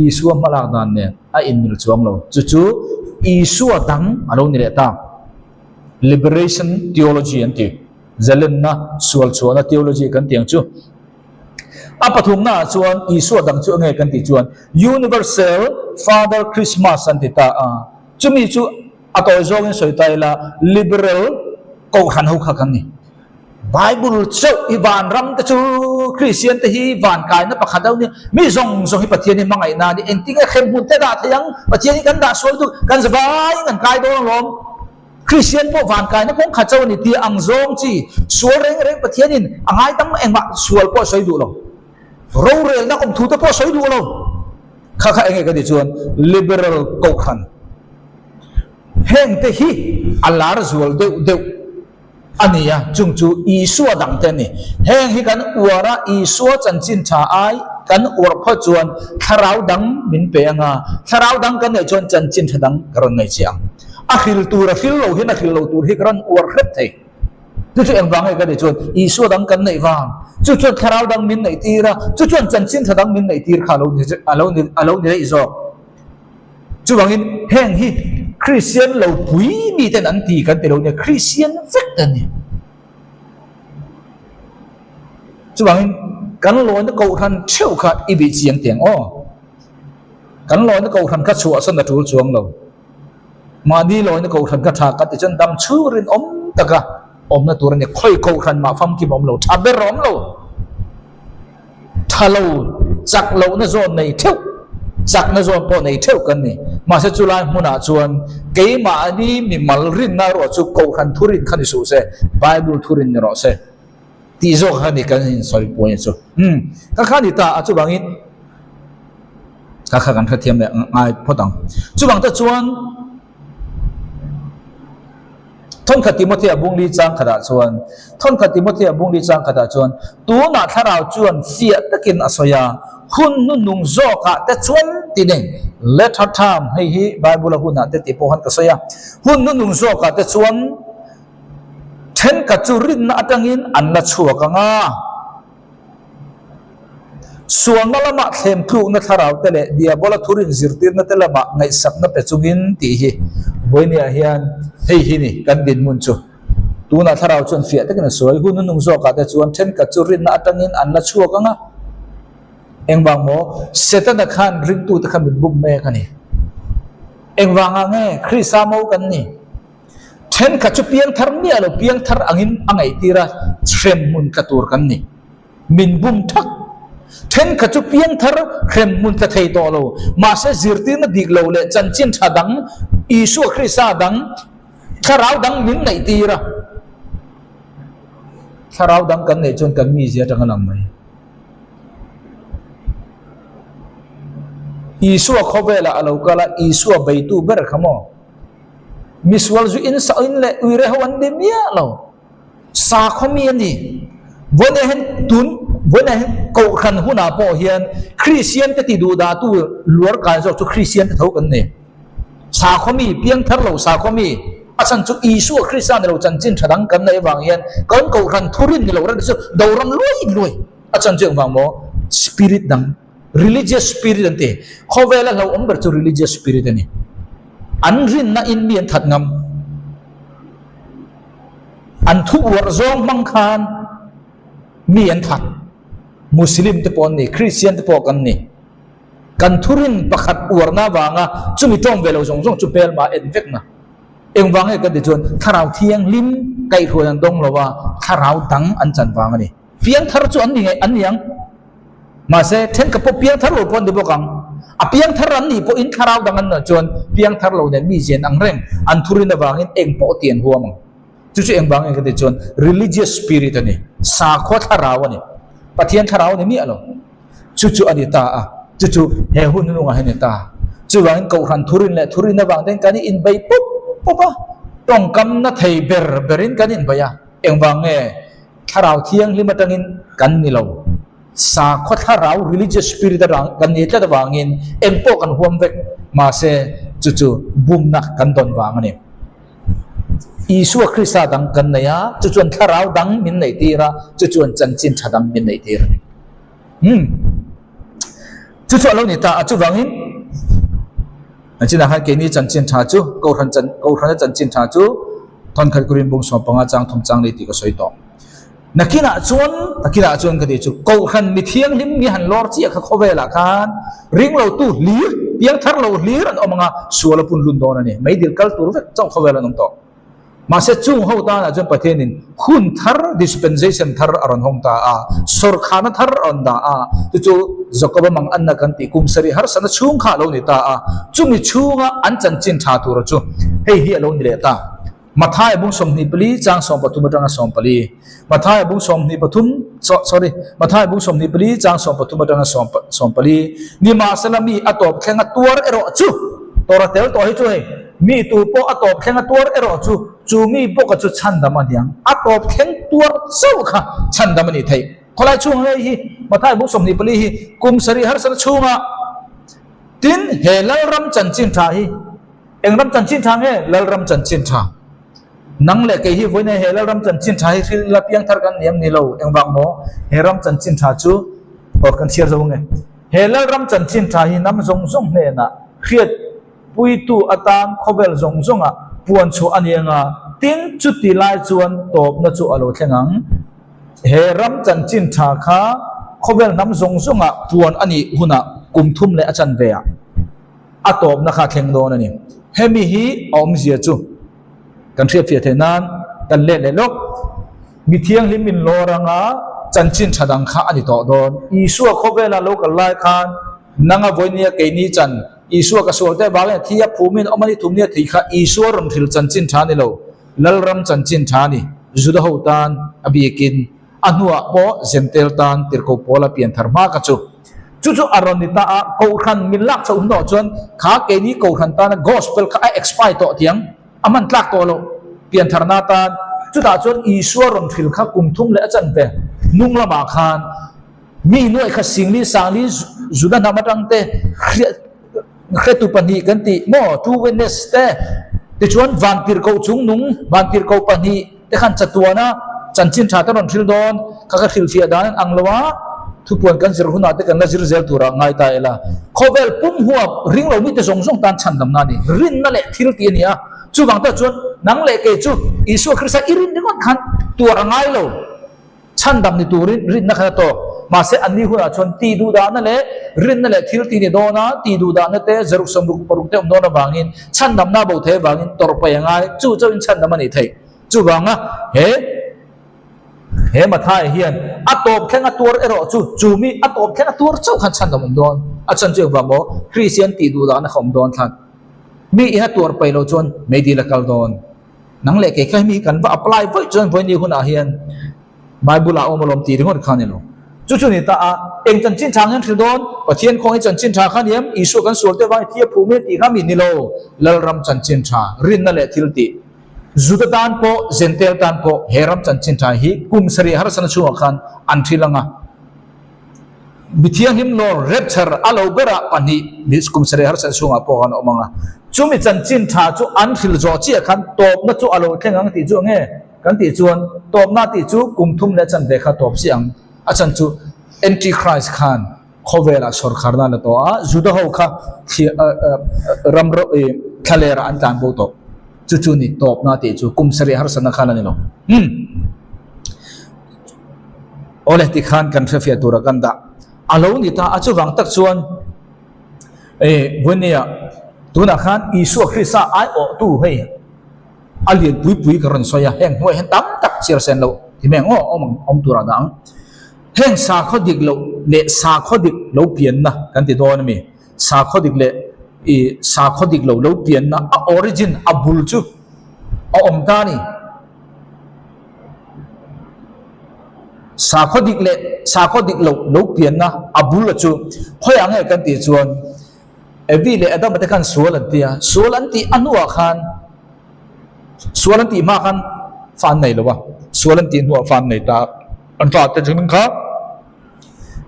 Isua hmalak dan nen a inmil chuang lo. Chu chu Isua dang a lo ni leh ta. Liberation theology an ti. Zalenna, sualchhuahna theology kan ti ang chu. A pathumna ah chuan Isua dang chu enge kan tih chuan Universal Father Christmas an ti ta a, chumi chu a tawi zawngin sawi ta ila Liberal Kohhran ho kha kan ni. Bible chauh hi vanram te chu Kristian te hi van kaina pakhat deuh nia, mi zawng zawng hi Pathian hi hmangaihna a ni, engtin nge hremhmun te dah thei ang, Pathian hi kan dah sual duh, kan zavaiin kan kai dawn alawm. Kristian pawh vankaina kawng khat chauh a ni tih ang zawng chi sual reng reng Pathianin a ngaidam engmah sual pawh a sawi duh lo. Rorelna awm thu te pawh a sawi duh lo. Kha kha enge ka tih chuan Liberal Kohhran heng te hi a lar zual deuh deuh a ni a, chung chu Isua dang te a ni. Heng hi kan uar a, Isua chanchin tha ai kan uar phawt chuan thlarau dang min pe ang a, thlarau dang kan neih chuan chanchin tha dang ka rawn nei che ang. A hril tur a hril lo hian a hril lo tur hi ka rawn uar hrep thei. Chu chu engvang nge ka tih chuan Isua dang kan neih vang, chu chuan thlarau dang min neih tir a, chu chuan chanchin tha dang min neih tir kha a lo ni a lo ni a lo ni daih zawk. Chuvangin heng hi Kristian lo pui miten an ti kan ti lo nia, Kristian vek an ni. Chuvangin kan lawina kohhran theuh kha i bih chiang teh ang aw. Kan lawina kohhran kha chhuahsan a tul chuang lo. Mahni lawina kohhran kha tha ka ti chuan dam chhung rinawm taka awmna tur a ni. Khawi kohhran mah famkim a awm lo, tha ber a awm lo. Tha lo, chak lohna zawn nei theuh, chakna zawn pawh nei theuh kan ni. Mahse chulai hmunah chuan keimahni mimal rinna erawh chu kohhran thurin kha ni suh se, Bible thurin ni rawh se tih zawk kha ni kan insawi puai chu. Umm, ka kha ni ta a, chuvangin ka kha kan hrethiam leh ngai phawt ang. Chuvang te chuan. Thawnkhat Timothea bungli chang khatah chuan, Thawnkhat Timothea bungli chang khatah chuan, Tunah thlarau chuan fiah takin a sawi a, hun hnuhnung zawkah te chuan ti nei, latter time, hei hi Bible-a hunah te tih pawh khan ka sawi a, hun hnuhnung zawkah te chuan thenkhat chu rinna atangin an la chhuak ang a. Sualna lamah thlemtlukna thlarau te leh Diabola thurin zirtirna te lamah ngaihsakna pe chungin tih hi vawinia hian hei hi ni kan dinhmun chu. Tunah thlarau chuan fiah takin a sawi. Hun hnuhnung zawkah te chuan thenkhat chu rinna atangin an la chhuak ang a. Engvang maw? Setana khan ringtute kha min bum mek a ni. Engvangah nge Krista mo kan ni? Thenkhat chu piangthar miah lo, piangthar angin a ngaihtir a, hremhmun tla tur kan ni. Min bum thak. Thenkhat chu piangthar hremhmun tla thei tawh lo, mahse zirtirna dik lo leh chanchin tha dang, Isua Krista dang, thlarau dang min ngaihtir a. Thlarau dang kan neih chuan kan mizia atang a lang mai. Isua khawvelah a lo kal a, Isua beitu ber kha maw? Misual zu in sa in leh uire ho an ni miah lo. Sakhaw mi a ni. Vawiinah hian tun vawiinah hian kohhran hunah pawh hian Kristian te ti duh dah tu luar kai zawk chu Kristian te tho kan ni. Sakhaw mi, piangthar lo sakhaw mi, a chhan chu Isua Krista ni lo chanchin tha dang kan neih avang hian kan kohhran thurin ni lo reng te chu doram luai luai a chhan chu engvang maw? Spirit dang. Religious spirit an ti. Khawvela hlauhawm ber chu religious spirit a ni. An rinna in mi an that ngam. An thu uar zawng hmang khan mi an that. Muslim te pawh an ni, Christian te pawh kan ni. Kan thurin pakhat uarna avanga chumi tawng ve lo zawng zawng chu hmelma en vekna. Engvang nge kan ti chuan thlarau thianghlim kaihhruai an dawng lo a, thlarau dang an chan vang a ni. Piangthar chu an ni ngei an ni ang. Mahse, thenkhat pawh piangthar lo pawh an ni bawk ang. A piangthar an nih pawhin thlarau dang an nih chuan piangthar lo nen mi zian ang reng an thurin avangin eng pawh ti an huam ang. Chu chu eng vang nge ka tih chuan religious spirit a ni, sakhua thlarau a ni, Pathian thlarau a ni miah lo. Chu chu a ni ta a, chu chu he hun hnungah hian a ni ta. Chuvangin kohhran thurin leh thurin avang ten kan inbei pup pup a, tawngkamna thei ber berin kan inbei a. Engvang nge? Thlarau thianghlim atangin kan ni lo. Sakhaw thlarau, religious spirit, atang kan ni tlat avangin eng pawh kan huam vek. Mahse, chu chu bumna kan dawn vang a ni. Isua Krista dang kan nei a, chu chuan thlarau dang min neih tir a, chu chuan chanchin tha dang min neih tir a ni. Umm. Chu chu a lo ni ta a, chuvangin a chinah khan keini chanchin tha chu, Kohhran chan, Kohhrana chanchin tha chu Thawnkhat Korin bung 15 chang thum chang nei tih ka sawi tawh. Nakinah chuan, nakinah chuan ka tih chu, Kohhran mi thianghlim mi han lawr chiah kha khawvelah khan ringlotu hlir, piangthar lo hlir an awm ang a, sual a punlun dawn a ni. Meidil kal tur vek chauh khawvel an awm tawh. Mahse chung ho tanah chuan Pathianin hun thar, dispensation thar a rawn hawng ta a, sawrkhana thar a rawn dah a, chu chu Jakoba mang anna kan tih kum sarih harsatna chhung kha a lo ni ta a, chumi chhunga an chanchin tha tura chu hei hi a lo ni leh ta. Mathaia bung 24 chang 13 atanga 14 Mathaia bung 23 sorry Mathaia bung 24 chang 13 atanga 14 Nimahsela mi a tawp thleng a tuar erawh chu Torah tel tawh hi chu hei Mi tu pawh a tawp thleng a tuar erawh chu chu mi bawka chu chhandam a niang. A tawp thleng tuar chauh kha chhandam a nih theih. Khawlai chhung hei hi Mathaia bung 24 hi kum sarih harsatna chhunga tin he Lalram chanchin tha hi eng ram chanchin tha nge? Lalram chanchin tha. Nang leh kei hi vawiin he Lalram chanchin tha hi hril ila piangthar kan ni em ni lo? Engvang maw? He ram chanchin tha chu aw kan chhiar zo nge? He Lalram chanchin tha hi hnam zawng zawng hnenah hriat Puitu atan khawvel zawng zawngah puan chhuah a ni ang a, tin chuti lai chuan tawpna chu a lo thleng ang. He ram chanchin tha kha khawvel hnam zawng zawngah puan a nih hunah kum thum leh a chan ve ah a tawpna kha a thleng dawn a ni. Hemi hi a awmzia chu kan hriatfiah theih nan kan let leh lawk. Mi thianghlim in lawr anga chanchin tha dang kha a ni tawh dawn. Isua khawvela lo kal lai khan nanga vawinia keini chan Isua ka sual te vangin a thi a, phumin awm a ni thumnia thei kha Isua rawn hril chanchin tha a ni lo, Lalram chanchin tha a ni. Juda ho tan a bikin a hnuah pawh Zentel tan tirhkoh pawl a pian thar hma kha chu. Chu chu a rawn ni ta a, Kohhran min lak chhoh hnuah chuan kha keini Kohhran tana Gospel kha a expire tawh tiang. A hman tlak tawh loh piantharna atan chutah chuan Isua rawn hril kha kum thum leh a chanve hnung lamah khan mi nuaih kha Singli Sangli Juda hnam atang te hretu pahnih kan tih maw two witness te tichuan vantirhkoh chungnung vantirhkoh pahnih te khan chatuana chanchin tha te rawn hril dawn kha ka hrilhfiah dan an ang lo a thupuan kan zir hunah te kan la zir zel turah ngai ta ila khawvel pum huap ring lo mite zawng zawng tan chhandamna a ni rinna leh thil tih a ni a chuvang tak chuan nang leh kei chu Isua Krista i rin ringawt khan tuar a ngai lo chhandam ni turin rinna khan a tawk mahse an ni hunah chuan tih duh dahna leh rinna leh thil tih ni dawn a tih duh dahna te zaruk sawmruk paruk te awm dawn avangin chhandamna bo thei avangin tawrh paih a ngai chu chauhin chhandam a nih theih. Chuvanga he he Mathai hian a tawp thleng a tuar erawh chu chu mi a tawp thleng a tuar chauh khan chhan awm dawn. A chhan chu engvang maw? Kristian tih duh dahna kha awm dawn thlan. Mi in a tuar paih loh chuan meidil a kal dawn. Nang leh kei kha hemi kan va apply vaih chuan vawiin hunah hian Bible ah awm alawm tih ringawt kha a ni lo. Chu chu ni ta a, eng chanchin tha ngen hril dawn? Pathian khawngaih chanchin tha kha ni em? Isua kan sual te vangin thi a phuh mai tih kha mi ni lo. Lalram chanchin tha, rinna leh thil tih. Juda tan pawh, Zentel tan pawh he ram chanchin tha hi kum sarih harsatna chhungah khan an hril ang a. Mi thianghlim lawr rapture a lo berah pahnih kum sarih harsatna chhungah pawh khan a awm ang a. Chumi chanchin tha chu an hril zawh chiah khan tawpna chu a lo thleng ang tih chu eng nge kan tih chuan tawpna tih chu kum thum leh chanve kha tawp chiah ang. A chan chu Antichrist khan khawvelah sawrkharna a la tawh a, Juda ho kha ram thlalerah an tlan bo tawh. Chu chu ni tawpna tih chu kum sarih harsatna khan a ni lo. Umm. Awle tikhan kan hrefiah tura kan dah a lo ni ta a, chuvang tak chuan e Vuania tunah khan Isua Krista aiawhtu hei a lian pui pui ka rawn sawi a, heng hnuaiah hian tam tak chhiar sen loh ti mai ang aw, awm ang awm turah dah ang. Heng sakhaw dik loh leh sakhaw dik lo pianna kan ti dawn a mi? Sakhaw dik leh i sakhaw dik lo lo pianna a origin a bul chu a awm ta a ni. Sakhaw dik leh sakhaw dik lo lo pianna a bul a chu khawiah nge kan tih chuan Evi leh Adama te khan sual an ti a, sual an tih a hnuah khan Sual an tih hma khan fa an nei lo a, sual an tih hnuah fa an nei ta a, an fa te chu kha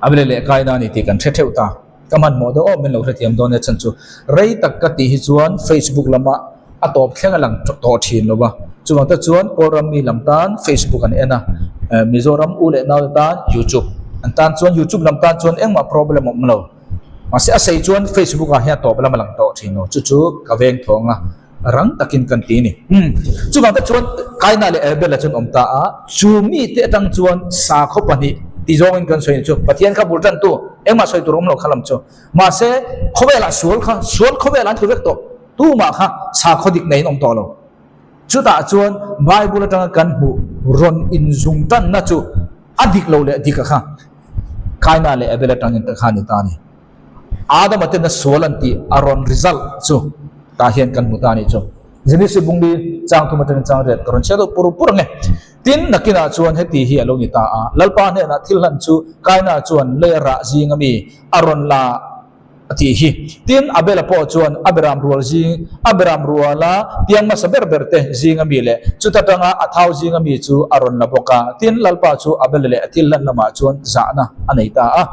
a vele leh kaina a ni tih kan hre theuh ta. Ka hmanhmawh deuh awm min lo hrethiam dawn nia chhan chu rei tak ka tih hi chuan Facebook lama a tawp thleng a lang tawh thin lo va, chuvang te chuan Kawlram mi lam tan Facebook an en a, Mizoram u leh nau te tan YouTube an tan chuan YouTube lam tan chuan engmah problem a awm lo. Mahse a sei chuan Facebook ah hian tawp lam a lang tawh thin lo, chu chu ka veng thawng a, rang takin kan ti a ni. Umm, chuvang te chuan Kaina leh Abel-a chuan awm ta a, chu mite atang chuan sakhaw pahnih ti zawngin kan sawi chu Pathian kha bul tantu engmah sawi tur awm lo kha lam chu. Mahse khawvelah sual kha, sual khawvelah an tlu vek tawh, tumah kha sakhaw dik neiin awm tawh lo. Chutah chuan Bible atanga kan hmuh rawn inzung tanna chu a dik lo leh dik a kha Kaina leh Abel atangin te kha a ni ta a ni. Adama tena sual an tih a rawn result chu tah hian kan hmu ta a nih chu. Genesis bungli chang thum atangin chang riat ka rawn chhiat deuh pur pur ang e. Tin, nakinah chuan heti hi a lo ni ta a, Lalpa hnenah thil hlan chu Kaina chuan lei a rah zing ami a rawn la a tih hi. Tin, Abela pawh chuan a beram rual zing, a beram ruala piang hmasa ber ber te zing ami leh chuta tanga a thau zing ami chu a rawn la bawk a. Tin, Lalpa chu Abela leh a thil hlan lamah chuan zahna a nei ta a.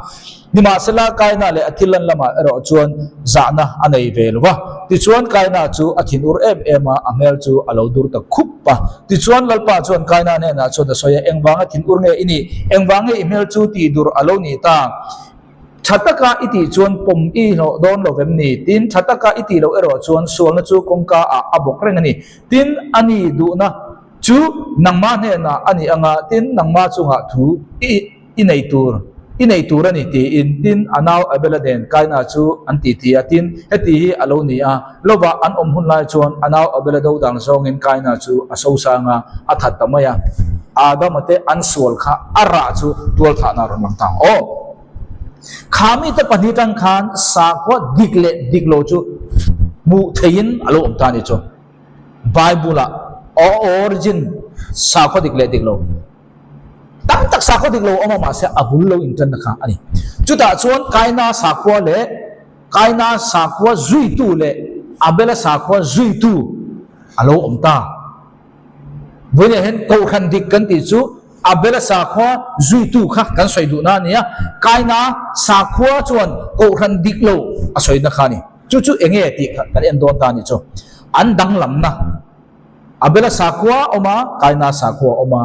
Nimahsela, Kaina leh a thil hlan lamah erawh chuan zahna a nei ve lo va. Tichuan, Kaina chu a thinur em em a, a hmel chu a lo dur ta khup a. Tichuan, Lalpa chuan Kaina hnenah chuan a sawi a, Engvanga thinur nge i nih? Engvang nge i hmel chu tihdur a lo nih ta? Tha taka i tih chuan pawm i hlawh dawn lo vem ni? Tin, tha taka i tih loh erawh chuan sualna chu kawngka ah a bawk reng a ni. Tin, a ni duhna chu nangmah hnenah a ni anga, tin, nangmah chungah thu i i nei tur. I nei tur a ni tiin tin a nau Abela nen Kaina chu an titi a. Tin, heti hi a lo ni a, lovah an awm hun lai chuan a nau Abela do dang zawngin Kaina chu a sosang a, a that ta mai a. Adama te an sual kha a rah chu tualthahna a rawn lang ta ang. Aw! Kha mite pahnih tang khan sakhua dik leh dik lo chu hmuh theihin a lo awm ta a ni chu. Bible-ah origin sakhua dik leh dik lo tam tak sakhua dik lo a awm a, mahse a bul lo inṭanna kha a ni. Chutah chuan Kaina sakhua leh Kaina sakhua zuitu leh Abela sakhua zuitu a lo awm ta. Vawiinah hian Kohhran dik kan tih chu Abela sakhua zuitu kha kan sawi duhna a ni a, Kaina sakhua chuan Kohhran dik lo a sawina kha a ni. Chu chu eng nge tih kha kan en dawn ta a ni chu. An danglamna, Abela sakhua a awm a, Kaina sakhua a awm a,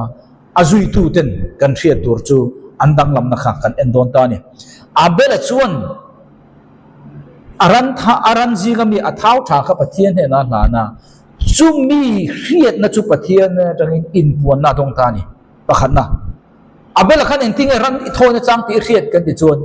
a zuitu ten kan hriat tur chu an danglamna kha kan en dawn ta a ni. Abela chuan a ran tha, a ran zinga mi a thau tha kha Pathian hnenah a hlan a, Chumi hriatna chu Pathian atangin inpuanna a dawng ta a ni. Pakhatna, Abel-a khan engtin nge ram i thawina chang tih i hriat kan ti chuan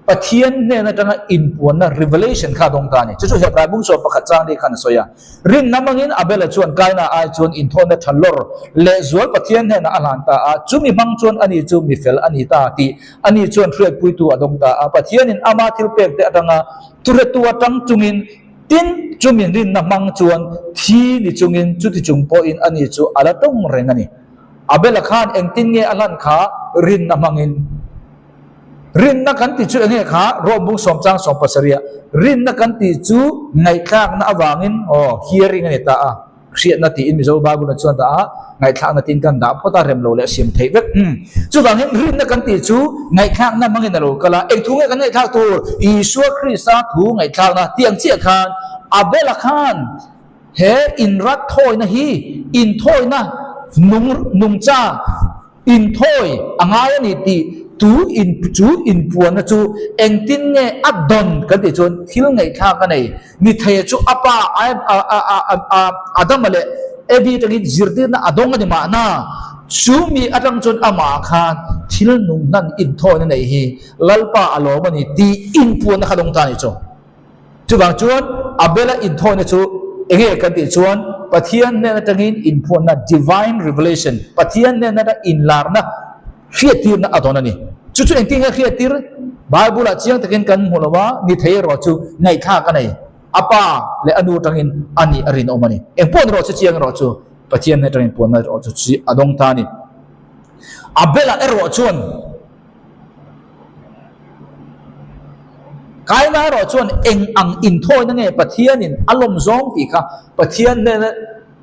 Pathian hnen atanga inpuanna, revelation, kha a dawng ta a ni. Chu chu Hebrai bungsuam pakhat chang ni khan a sawi a. Rinna hmangin Abel-a chuan Kaina ai chuan inthawina tha lawr lehzual Pathian hnenah a hlan ta a, chumi hmang chuan ani chu mi fel a ni ta tih ani chuan hriatpuitu a dawng ta a. Pathianin ama thilpekte atanga thuhretu atang chungin Tin, chumi rinna hmang chuan thi ni chungin chuti chung pawhin ani chu a la tawng reng a ni. Abel-a khan engtin nge a hlan kha rinna hmangin? Rinna kan tih chu enge kha? Rom bung sawmchang sawmpasarih rinna kan tih chu ngaihthlakna avangin, aw, hearing a ni ta a. Hriatna tiin Mizo Bible-ah chuan dah a, ngaihthlakna tiin kan dah phawt a, rem lo leh siam theih vek. Umm. Chuvangin rinna kan tih chu ngaihthlakna hmangin a lo kal a, eng thu nge kan ngaihthlak tur? Isua Krista thu ngaihthlakna tih ang chiah khan Abel-a khan he inrat thawina hi inthawina nung nungcha Inthawi a ngai a ni tih tu in chu inpuanna chu engtin nge a dawn kan tih chuan thil ngaihthlak a nei. Ni theia chu a pa Adama leh Evi atangin zirtirna a dawng a ni mahna chu mi atang chuan amah khan thil nung hnan inthawina neih hi Lalpa a lawm a ni tih inpuanna kha dawng ta a ni chu. Chuvang chuan Abel-a inthawina chu enge kan tih chuan Pathian hnen atangin inphuanna, divine revelation, Pathian hnen atanga inlarna, hriattirna a dawn a ni. Chu chu engtin nge hriattir? Bible-ah chiang takin kan hmu lo a, ni thei erawh chu ngaihthlak a nei. A pa leh a nu atangin a nih a rinawm a ni. Engpawh erawh chu chiang erawh chu Pathian hnen atangin inphuanna erawh chu chi a dawng ta a ni. Abel-a erawh chuan Kaina erawh chuan eng ang inthawina nge Pathianin a lawm zawng tih kha Pathian hnena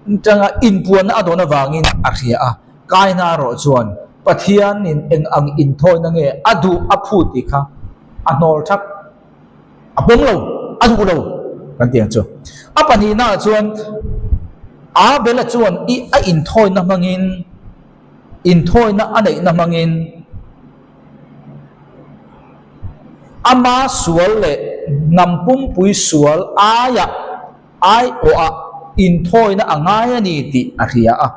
atanga inpuanna a dawn avangin a hria a. Kaina erawh chuan Pathianin eng ang inthawina nge a duh a phut tih kha a hnawl thak, a pawm lo, a duh lo kan tih ang chu. A pahnihnaah chuan Abel-a chuan i a inthawina hmangin Inthawina a neihna hmangin ama sual leh hnam pumpui sual aiah aiawhah inthawina a ngai a ni tih a hria a.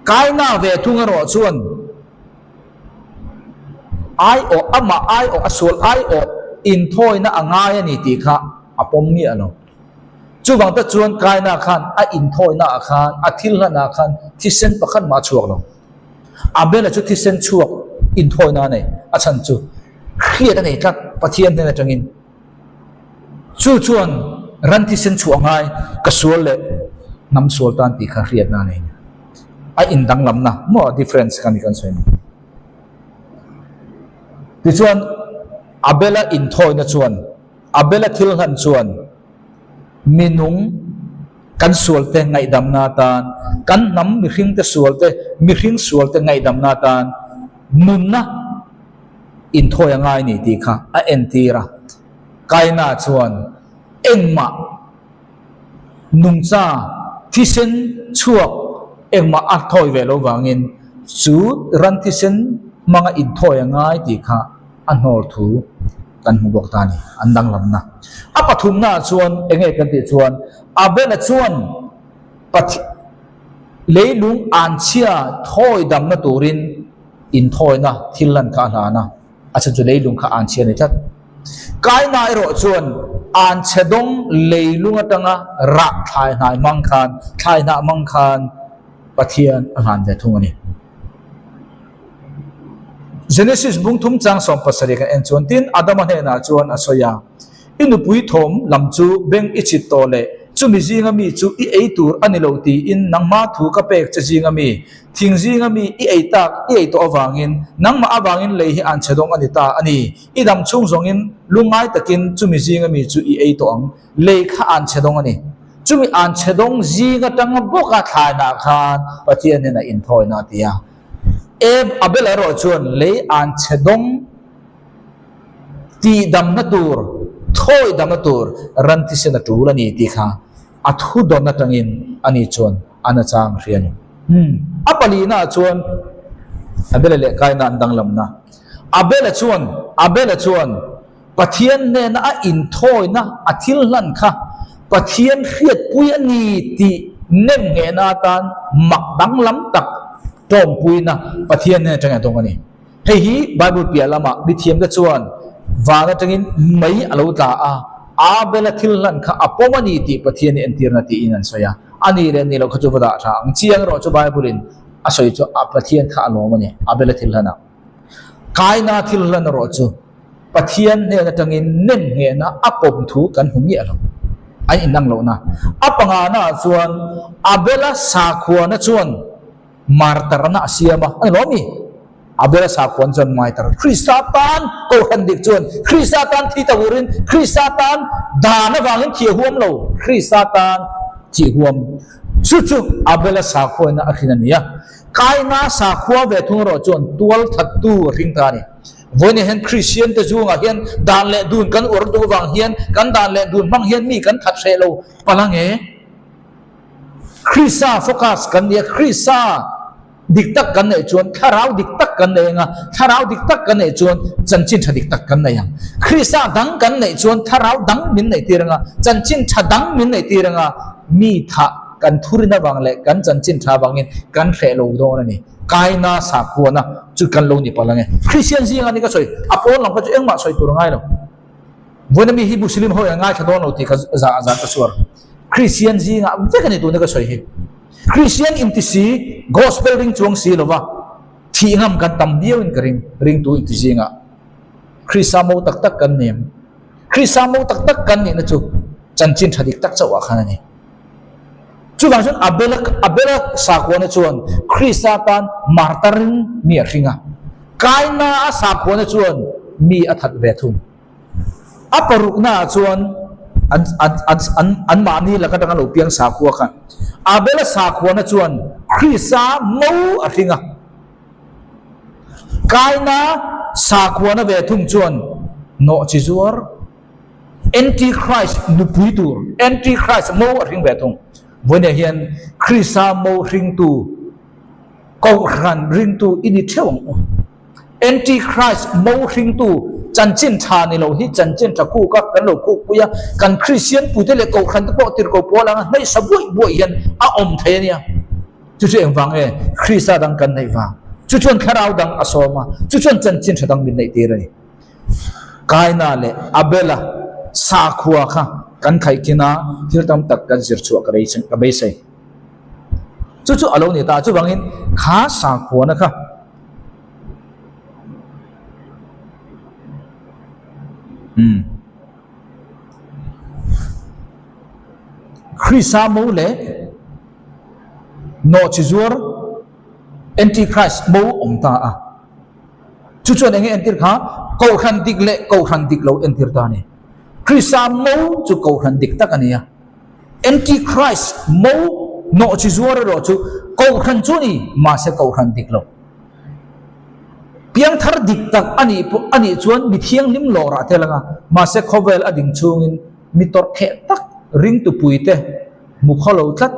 Kaina ve thung erawh chuan aiawh, amah aiawh, a sual aiawh inthawina a ngai a ni tih kha a pawm miah lo. Chuvang te chuan Kaina khan a inthawina ah khan, a thil hlan ah khan thisen pakhat mah a chhuak lo. Abel-a chu thisen chhuak inthawina a nei, a chhan chu hriat a nei tlat Pathian hnen atangin. Chu chuan ran thisen chhuah ngai ka sual leh hnam sual tan tih kha hriatna a nei. A indanglamna maw difference kha ni kan sawi ni. Tichuan Abel-a inthawina chuan Abel-a thil hlan chuan minung kan sualte ngaihdamna atan, kan hnam mihringte sualte, mihring sualte ngaihdamna atan nunna inthawi a ngai ni tih kha a entir a. Kaina chuan engmah nungcha thisen chhuak engmah a thawi ve lo vangin chu ran thisen hmanga inthawi a ngai tih kha a hnawl thu kan hmu bawk ta a ni, an danglamna. A pathumnaah chuan eng nge kan tih chuan Abel-a chuan Pathian. Leilung anchhia thawi damna turin inthawina thil lan kha a hlan a, a chhan chu leilung kha anchhia a ni tlat. Kaina erawh chuan anchhe dawng leilung atanga rah thlai hnai hmang khan thlai hnah hmang khan Pathian a hlan ve thung a ni. Genesis bung thum chang 17 kan en chuan tin Adama hnenah chuan a sawi a, I nupui thawm lam chu beng i chhit tawh leh chumi zinga mi chu i ei tur a ni lo tiin nangma thu ka pek che zinga mi, thing zinga mi i ei tak i ei tawh avangin nangmah avangin lei hi an chhe dawng a ni ta a ni. I dam chhung zawngin lungngai takin chumi zinga mi chu i ei tawh ang. Lei kha an chhe dawng a ni. Chumi an chhe dawng zing atanga bawka thlainah khan Pathian hnenah inthawina a ti a. Abel erawh chuan lei an chhe dawng. Tihdamna tur, thawi damna tur ran thisen a tul a ni tih kha a thu dawn atangin ani chuan a na chang hria a ni. A palihna ah chuan Abela leh Kaina an danglamna. Abela chuan, Abela chuan Pathian hnena a inthawina a thil hlan kha Pathian hriatpui a ni tih nem nghehna atan mak danglam tak tawmpuina Pathian hnen atangin a dawng a ni. Hei hi Bible piah lamah mithiamte chuan van atangin mei a lo tla a, Abel-a thil hlan kha a pawm a ni tih Pathian i entirna tiin an sawi a. A nih leh nih loh kha chu va dah tha ang. Chiang erawh chu Bible-in a sawi chu a Pathian kha a lawm a ni, Abel-a thil hlan ah. Kaina thil hlan erawh chu Pathian hnen atangin nem nghehna a pawm thu kan hmu miah lo. An inang lohna. A pangana ah chuan Abel-a sakhuana chuan Martarna a siam a, a ni lo mi? Abel-a sakhuan chuan Maitar, Krista tan Kohhran dik chuan Krista tan thi ta urin, Krista tan dan avangin thi a huam lo, Krista tan thi huam. Chu chu Abel-a sakhuaina a hrin a ni a. Kaina sakhua ve thung erawh chuan tual thattu a hring ta a ni. Vawiin hian Kristian te zungah hian dan leh dun kan uar duh avang hian kan dan leh dun hmang hian mi kan that hreh lo palh ange. Krista focus kan nia, Krista dik tak kan neih chuan thlarau dik tak kan nei anga, thlarau dik tak kan neih chuan chanchin tha dik tak kan nei ang. Krista dang kan neih chuan thlarau dang min neih tir anga, chanchin tha dang min neih tir anga, mi thah kan thurin avang leh kan chanchin tha avangin kan hreh lo dawn a ni. Kaina sakhuana chu kan lo ni palh ange. Kristian zinga ni ka sawi, a pawn lam kha chu engmah sawi tur a ngai lo. Vawiin ami hi Muslim ho in an ngaithla dawn lo tih ka zah zah ka suar. Kristian zingah vek a ni tuna ka sawi hi. Kristian inti si, gospel ring chuang si lova thih ngam kan tam viau in ka ring, ringtu inti zingah. Krista mo tak tak kan ni em? Krista mo tak tak kan nihna chu chanchin tha dik tak chauh ah khan a ni. Chuvang chuan Abela Abela sakhuana chuan Krista tan martarin mi a hring a. Kaina a sakhuana chuan mi a that ve thung. A parukna ah chuan an an an an anmahni lak atanga lo piang sakhua kha Abela sakhuana chuan Krista mo a hring a. Kaina sakhuana ve thung chuan nawhchi zuar Antichrist nupui tur, Antichrist mo a hring ve thung. Vawiinah hian Krista mo hringtu, Kohhran ringtu i ni theuh ang u. Antichrist mo hringtu chanchin tha ni lo hi chanchin tha khuk a, kan lo khuk pui a, kan Kristian puite leh Kohhran te pawh tirhkoh pawl anga hnaihsa buaih buaih hian a awm thei a nia. Chu chu engvang nge? Krista dang kan neih vang. Chu chuan thlarau dang a sawm a, chu chuan chanchin tha dang min neih tir a ni. Kaina leh Abela sakhua kha kan khaihkhin a, thil tam tak kan zir chhuah ka ka beisei. Chu chu a lo ni ta, chuvangin kha sakhuana kha umm Krista mo leh nawhchi zuar Antichrist mo awm ta a. Chu chuan enge entir kha? Kohhran dik leh kohhran dik lo entir ta a ni. Krista mo chu kohhran dik tak a ni a. Antichrist mo nawhchi zuar erawh chu kohhran chu a ni, mahse kohhran dik lo. Piangthar dik tak a nih pawh a nih chuan mi thianghlim lawrah tel anga, mahse khawvel a ding chhungin mi tawrhkheh tak ringtupuite hmu khaw lo tlat.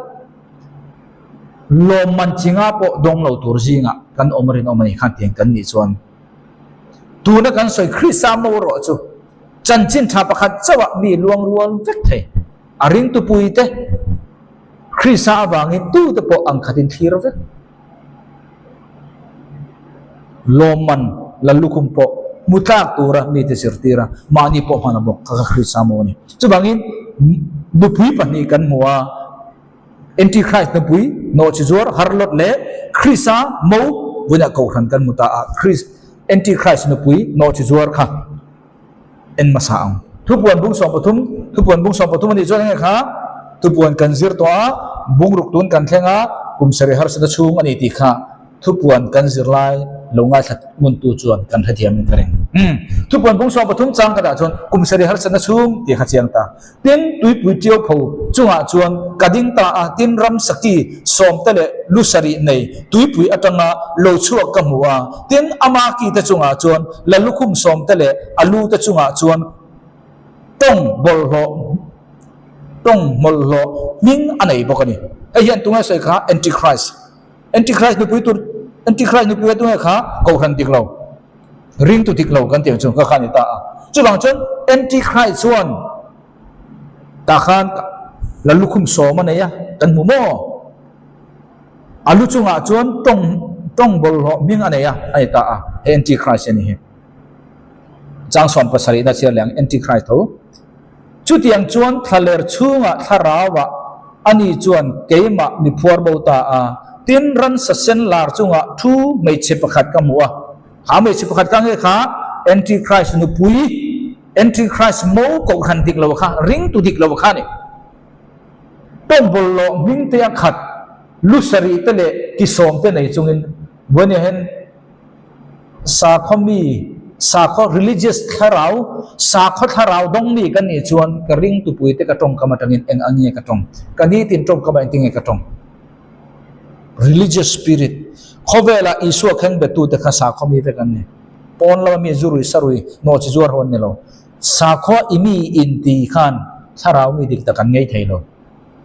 Lawmman chinga pawh dawng lo tur zingah kan awm rinawm a ni khan tiang kan nih chuan tuna kan sawi Krista mo erawh chu chanchin tha pakhat chauhah mi luang rual vek thei. A ringtupui te. Krista avangin tute pawh ang khatin thlir vek. Lawmman la lukhum pawh hmu tlak tura mite zirtir a, mahni pawh hman a bawk kha kha Krista maw a ni. Chuvangin nupui pahnih kan hmu a, Antichrist nupui nawhchi zuar harlot leh Krista mo vunah kohhran kan hmu ta a, Krist Antichrist nupui nawhchi zuar kha en hmasa ang. Thupuan bung 13, Thupuan bung 13 a nih chuan enge kha thupuan kan zir tawh a, bungruk tun kan thleng a, kum sarih harsatna chhung a ni tih kha thupuan kan zir lai lo ngaithla nguntu chuan kan hrethiam in ka ring. Umm, thupuan bung 13 chang khatah chuan kum sarih harsatna chhung tih kha chiang ta. Tin, tuipui ṭiau pho chungah chuan ka ding ta a, tin ramsaki sawmte leh lu sarih nei tuipui atanga lo chhuak ka hmu a, tin ama kite chungah chuan la lukhum sawmte leh a lute chungah chuan tawng bawlhhlawh tawng hmawlhhlawh hming a nei bawk a ni. Hei hian tunge sawi kha Antichrist. Antichrist nupui tur Antichrist nupui kha tunge kha Kohhran dik lo. Ringtu dik lo kan tih ang chu ka kha a ni ta a. Chuvang chuan Antichrist chuan tah khan la lukhum sawm a nei a, kan hmu maw? A lu chungah chuan tawng tawng bawlhhlawh hming a nei a, a ni ta a. Hei Antichrist a ni hi. Chang sawm pasarihna chhiar leh ang Antichrist tho. Chutiang chuan thlaler chhungah thlarauah ani chuan keimah mi phuar bo ta a, tin ransa sen lar chungah thu hmeichhe pakhat ka hmu a. Kha hmeichhe pakhat ka nge kha Antichrist nupui, Antichrist mo kohhran dik lo kha, ringtu dik lo kha a ni. Tawng bawlhhlawh hmingte a khat, lu sarih te leh ki sawm te nei chungin Buaini hian Sakhaw mi, sakhaw religious thlarau, sakhaw thlarau dawng mi ka nih chuan ka ring tupui te ka tawngkam atangin eng ang nge ka tawng? Ka nitin tawngkamah engtin nge ka tawng? Religious spirit, khawvela Isua khen betute kha sakhaw mi vek an ni. Pawn lama mi zurui sarui nawhchi zuar ho an ni lo. Sakhaw i mi inti khan thlarau mi dik tak an ngei thei lo.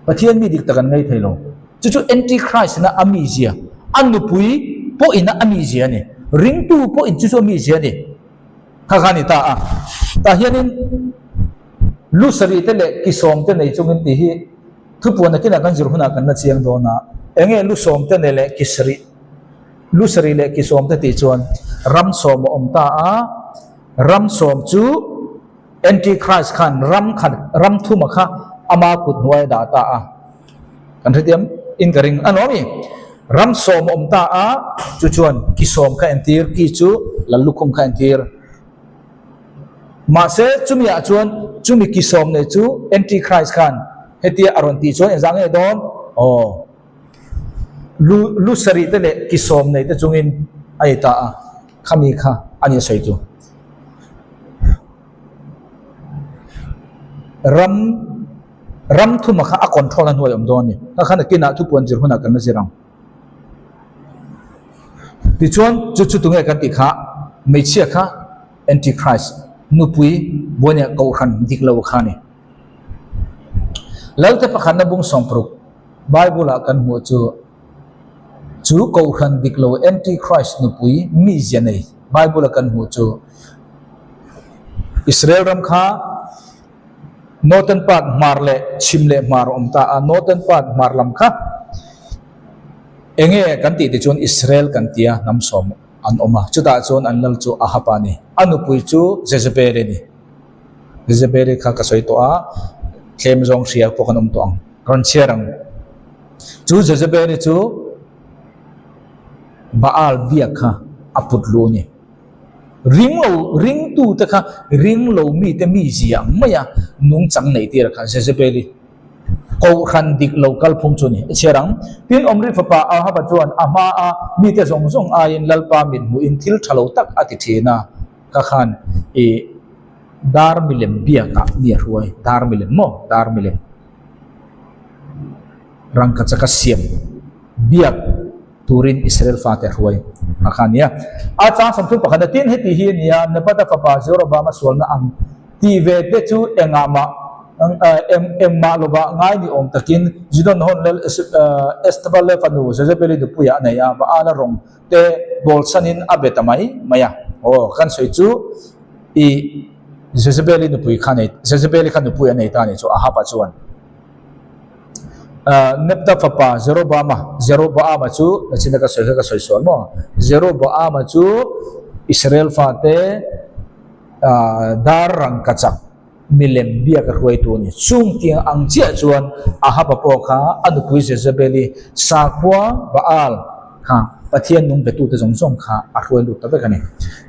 Pathian mi dik tak an ngei thei lo. Chu chu Antichrist ina a mizia, a nupui pawh ina a mizia a ni. Ringtu pawh in chu chu a mizia a ni. Kha kha a ni ta a. Tah hianin lu sarih te leh ki sawm te nei chungin tih hi thupuan nakinah kan zir hunah kan la chiang dawn a. Enge lu sawm te nei leh ki sarih, lu sarih leh ki sawm te tih chuan ram sawm a awm ta a. Ram sawm chu. Antichrist khan ram khat ram thuma kha ama kut hnuai a dah ta a, kan hrethiam in ka ring a nuam i. Ram sawm a awm ta a, chu chuan ki sawm kha entir, ki chu lal lukhum kha entir. Mahse chumi ah chuan chumi ki sawm nei chu Antichrist khan hetia a rawn tih chuan engzah nge dawn? Aw. Lu lu sarih te leh ki sawm nei te chungin a ni ta a. Khami kha a ni a sawi chu. Ram ram thuma kha a control a hnuai awm dawn a ni. Kha khan nakinah thupuan zir hunah kan la zir ang. Tichuan chu chu tunge kan tih kha hmeichhia kha Antichrist nupui buaina kohhran dik lo kha a ni. Lalte pakhatna bung 60 Bible-ah kan hmuh chu Chu Kohhran dik lo Antichrist nupui mizia nei Bible a kan hmuh chu Israel ram kha Northern part hmar leh chhim leh hmar a awm ta a, Northern part hmar lam kha enge kan tih te chuan Israel kan tia hnam sawm an awm a, chutah chuan an lal chu Ahab a ni, a nupui chu Jezebel a ni. Jezebel kha ka sawi tawh a, tlem zawng hria pawh kan awm tawh ang, rawn chhiar ang. Chu Jezebeli chu Baal biak kha a put luh a ni. Ring lo, ringtute kha ring lo mite mizia ang maia nungchang neih tir kha Jezebeli kohhran dik lo kalphung chu a ni. A chhiar ang. Tin, Omri fapa Ahaba chuan a hmaa mite zawng zawng aiin Lalpa mit hmuhin thil tha lo tak a ti thin a, ka khan i dar milem biakah mi a hruai. Dar milem maw? Dar milem. Rangkachaka siam biak turin Israel fate a hruai a kha a nia. A chang 30 pakhat a tin heti hi a nia, Nebata fapa Jeroboama sualna ang ti ve te chu engah mah engmah lovah ngai ni awm takin Zidon hawn lal Estabale fanu Jezebeli nupuiah a nei a, Baala rawng te bawlsanin a be ta mai mai a. Aw, kan sawi chu i Jezebeli nupui kha nei, Jezebeli kha nupui a nei ta a nih chu Ahab-a chuan. Nebta fapa Jeroboama, Jeroboama chu nachina ka sawi kha ka sawi sual maw? Jeroboama chu Israel fate dar rangkachak milem biak a hruaitu a ni. Chung tiang ang chiah chuan Ahaba pawh kha a nupui Jezebeli sakhua Baal kha Pathian nung betute zawng zawng kha a hruai lut ta vek a ni.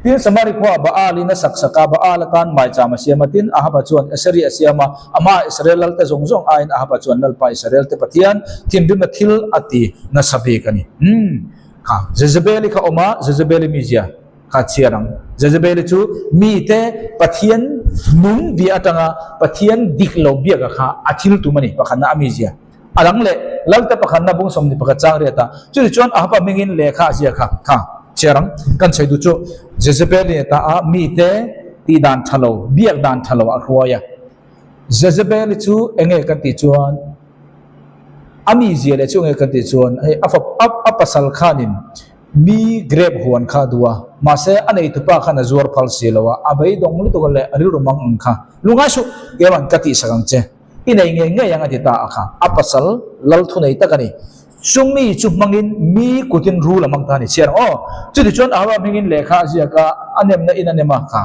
Tin, Samari khuaah Baal-in a sak sak a, Baal atan maicham a siam a. Tin, Ahaba chuan Aseri a siam a, amah Israel lalte zawng zawng aiin Ahaba chuan Lalpa Israelte Pathian thinrimna thil a ti nasa bik a ni. Umm, kha Jezebeli kha awm a, Jezebeli mizia. Kha chhiar ang. Jezebeli chu mite Pathian nung bia atanga Pathian dik lo biaka kha a thil tum a ni, pakhatna a mizia. A dang leh Lalte pakhatna bung sawmni pakhat chang riat a, chutichuan Ahaba hmingin lehkha a zia kha kha chhiar ang. Kan sawi duh chu Jezebeli ta a mite tih dan tha lo, biak dan tha lo a hruai a. Jezebeli chu enge kan tih chuan a mizia leh chu enge kan tih chuan hei a fap a pasal khanin Mi grep huan kha a duh a, mahse a neitupa khan a zuar phal si lo a, a beidawng lutuk leh a rilru mang ang kha, Lungai suh, keiman ka tihsak ang che, i nei ngei ngei ang a ti ta a kha, a pasal lal thu nei tak a ni. Chu mi chu hmangin mi kutin rul a hmang ta a ni chhiar ang aw. Chutichuan Ahaba hmingin lehkha a ziak a, a nemna in a nem a kha.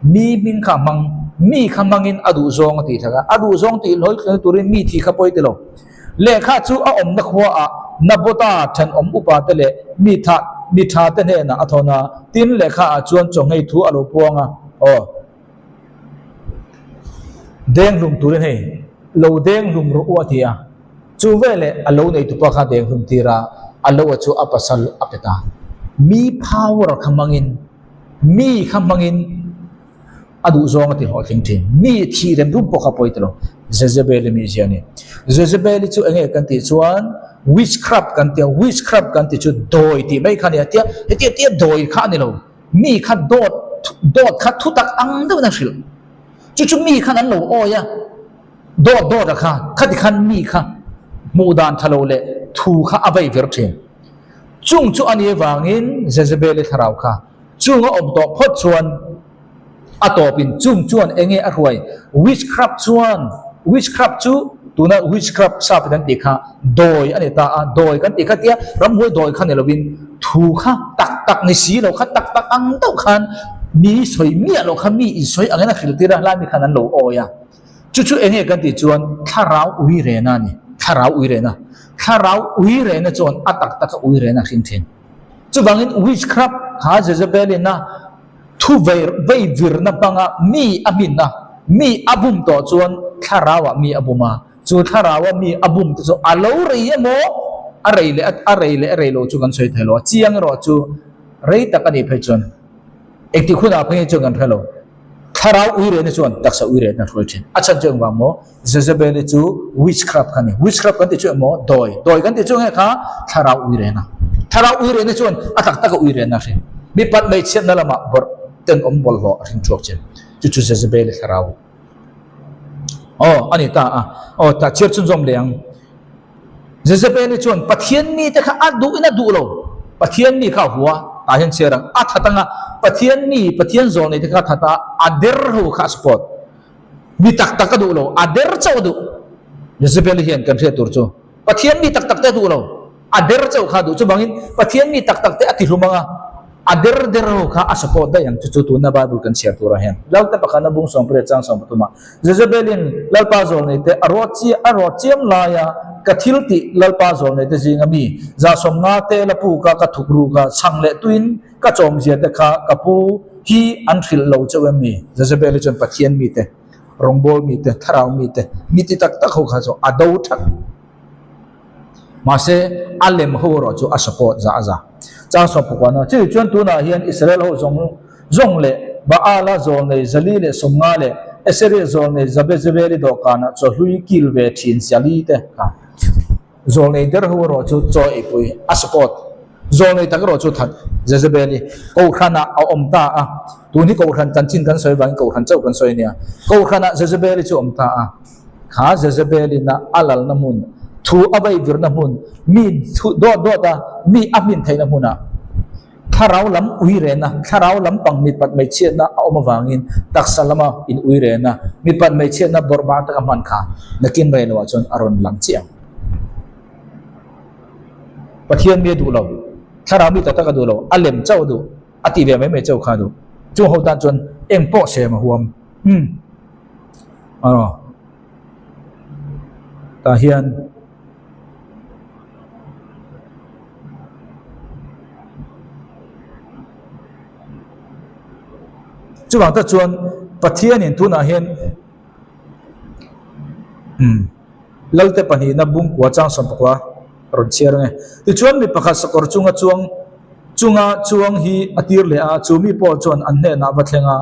Mi hming kha hmang, mi kha hmangin a duhzawng a tih thak a, a duhzawng tih hlawi thleng turin mi thi kha pawi ti lo. Lehkha chu a awmna khuaah Nabota thenawm upate leh mi tha mi thate hnenah a thawn a, tin lehkhaah chuan chawnghei thu a lo puang a, aw denghlum turin hei lo denghlum rawh u a ti a, chu veleh a lo neitupa kha denghlum tir a, a lo a chu a pasal a pe ta. Mi power kha hmangin mi kha hmangin a duh zawng a ti hlawhtling thin. Mi thih rem rum pawh kha pawi ti lo. Jezebel-i mizia a ni. Jezebel-i chu enge kan tih chuan witchcraft kan ti a, witchcraft kan tih chu dawi tih mai kha a ni a, tia hetia tia dawi kha a ni lo. Mi kha dawt dawt kha thutak ang deuhin a hrilh. Chu chu mi khan an lo awi a, dawt dawt a kha, khati khan mi kha hmuh dan tha lo leh thu kha a vei vir thin. Chung chu a ni avangin Jezebel-i thlarau kha chung a awm tawh phawt chuan a tawpin chung chuan enge a hruai? Witchcraft chuan, witchcraft chu tuna witchcraft sap kan tih kha dawi a ni ta a, dawi kan tih kha tia ramhuai dawi kha ni lovin thu kha tak tak ni si lo kha tak tak ang deuh khan mi sawi miah loh kha mi insawi angin a hrilh tir a, hlai mi khan an lo awi a. Chu chu enge kan tih chuan thlarau uirena a ni, thlarau uirena. Thlarau uirena chuan a tak taka uirena a hring thin. Chuvangin witchcraft kha Jezebel-in a thu vei virna hmanga mi a hminna, mi a bum tawh chuan thlarauah mi a bum a, chu thlaraua mi a bum te chu a lo rei emaw a rei leh a rei leh a rei lo chu kan sawi thei lo a, chiang erawh chu rei tak a nih phei chuan engtik hunah phei chuan kan hre lo. Thlarau uirehna chuan taksa uirehna a hruai thin. A chhan chu engvang maw? Jezebel-i chu witchcraft kha a ni. Witchcraft kan tih chu emaw dawi, dawi kan tih chu nge kha thlarau uirehna. Thlarau uirehna chuan a tak taka uirehna a hring. Mipat hmeichhiatna lamah bawrh tenawm bawlhhlawh a hring chhuak thin. Chu chu Jezebel-i thlarau aw a ni ta a. Aw tah chhiar chhunzawm leh ang. Jezebel-i chuan Pathian mite kha a duhin a duh lo. Pathian mi kha a hua, tah hian chhiar ang. A that anga Pathian mi, Pathian zawlneite kha a that a, a der ho kha a support. Mi tak tak a duh lo, a der chauh a duh. Jezebel-i hian kan hriat tur chu Pathian mi tak tak te a duh lo, a der chauh kha a duh. Chuvangin Pathian mi tak tak te a tihlum anga a der der ho kha a support daih ang. Chu chu tuna Bible kan chhiar turah hian Lalte pakhatna bung sawmpariat chang sawmpathumah Jezebel-in Lalpa zawlneite a rawt chi a rawt chiam laia ka thil tih Lalpa zawlneite zinga mi zahsawmnga te la puka ka thuk ruka chhang leh tuin Ka chawmzia te kha ka pu hi an hrilh lo chauh em ni? Jezebel-i chuan Pathian mite, rawngbâwl mite, thlarau mite, mi ti tak tak ho kha chu a do that. Mahse, a lem ho erawh chu a support za a za. Chang sawmpakua Chumi chuan tunah hian Israel ho zawng zawng leh Baala zawlnei Zali leh Sawmnga leh Eseria zawlnei Zabezebeli dawhkanah chawhlui kil ve thin Zali te kha Zawlnei der ho erawh chu chaw eipui a support. Zawlnei tak erawh chu that Jezebel-i Kohhranah a awm ta a. Tun hi Kohhran chanchin kan sawi vangin Kohhran chauh kan sawi a nia. Kohhranah Jezebel-i chu awm ta a. Kha Jezebel-ina a lalna hmun, thu a veivirna hmun, mi thu dawt dawt a, mi a hmin theihna hmunah thlarau lam uirehna, thlarau lampang mipat hmeichhiatna a awm avangin taksa lama in uirehna, mipat hmeichhiatna bawrhbang taka hman kha nakin rei loah chuan a rawn lang chiah ang. Pathian mi a duh lo, thlarau mi tak tak a duh lo, a lem chauh a duh, a tih ve mai mai chauh kha a duh. Chung ho tan chuan eng pawh sem a huam. Umm. Aw. Tah hian. Chuvang tak chuan Pathianin tunah hian umm Lalte pahnihna bungkua chang sawmpakua a rawn chhiar ang e. Tichuan mi pakhat sakawr chunga chuang chunga chuang hi a tir leh a, chu mi pawh chuan an hnenah va thleng a,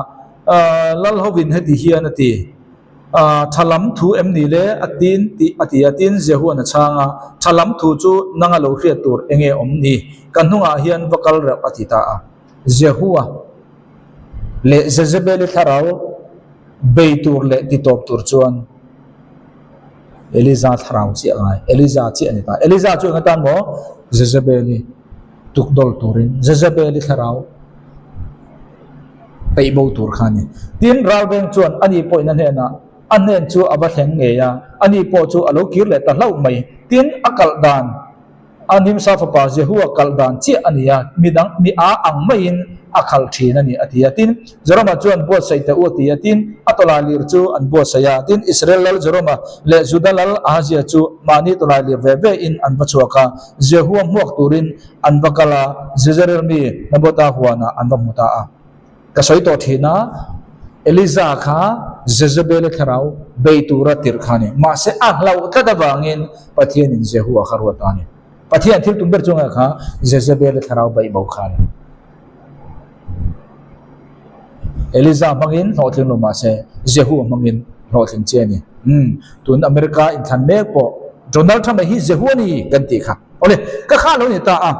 Lal hovin heti hian a ti. Tha lam thu em ni le? A tin tih a ti a, tin Jehuan a chhang a, Tha lam thu chu nanga lo hriat tur enge awm ni? Ka hnungah hian va kal reuh a ti ta a. Jehua leh Jezebeli thlarau bei tur leh ti tawp tur chuan Eliza thlarau chiah a ngai, Eliza chiah a ni ta. Eliza chu eng atan maw? Jezebeli tukdawl turin Jezebeli thlarau peih bo tur kha a ni. Tin, ralveng chuan ani pawhin a hnenah, A hnen chu a va thleng ngei a, ani pawh chu a lo kir leh ta hlauh mai. Tin, a kalh dan, a Nimsa fapa Jehua kalh dan chiah a ni a, mi dang, mi a ang maiin a khalh thin a ni, a ti a. Tin, Jeroma chuan buatsaih teh u a ti a. Tin, a tawlailir chu an buatsaih a. Tin, Israel lal Jeroma leh Juda lal Ahazia chu mahni tawlailir ve ve in an va chhuak a, Jehua hmuak turin an va kal a, Jezreel mi Nabota huanah an va hmu ta a. Ka sawi tawh thin a, Eliza kha Jezebel-a thlarau bei tura tirh kha a ni. Mahse, a hlauh tlat avangin Pathianin Jehu-a kha ruat ta a ni. Pathian thil tum ber chungah kha Jezebel-a thlarau beih bo kha a ni. Eliza hmangin hlawhtling lo mahse, Jehu hmangin hlawhtling che a ni. Umm, tun America inthlan mek pawh Donald Trump-a hi Jehu a ni kan tih kha. Awle, ka kha lo ni ta a.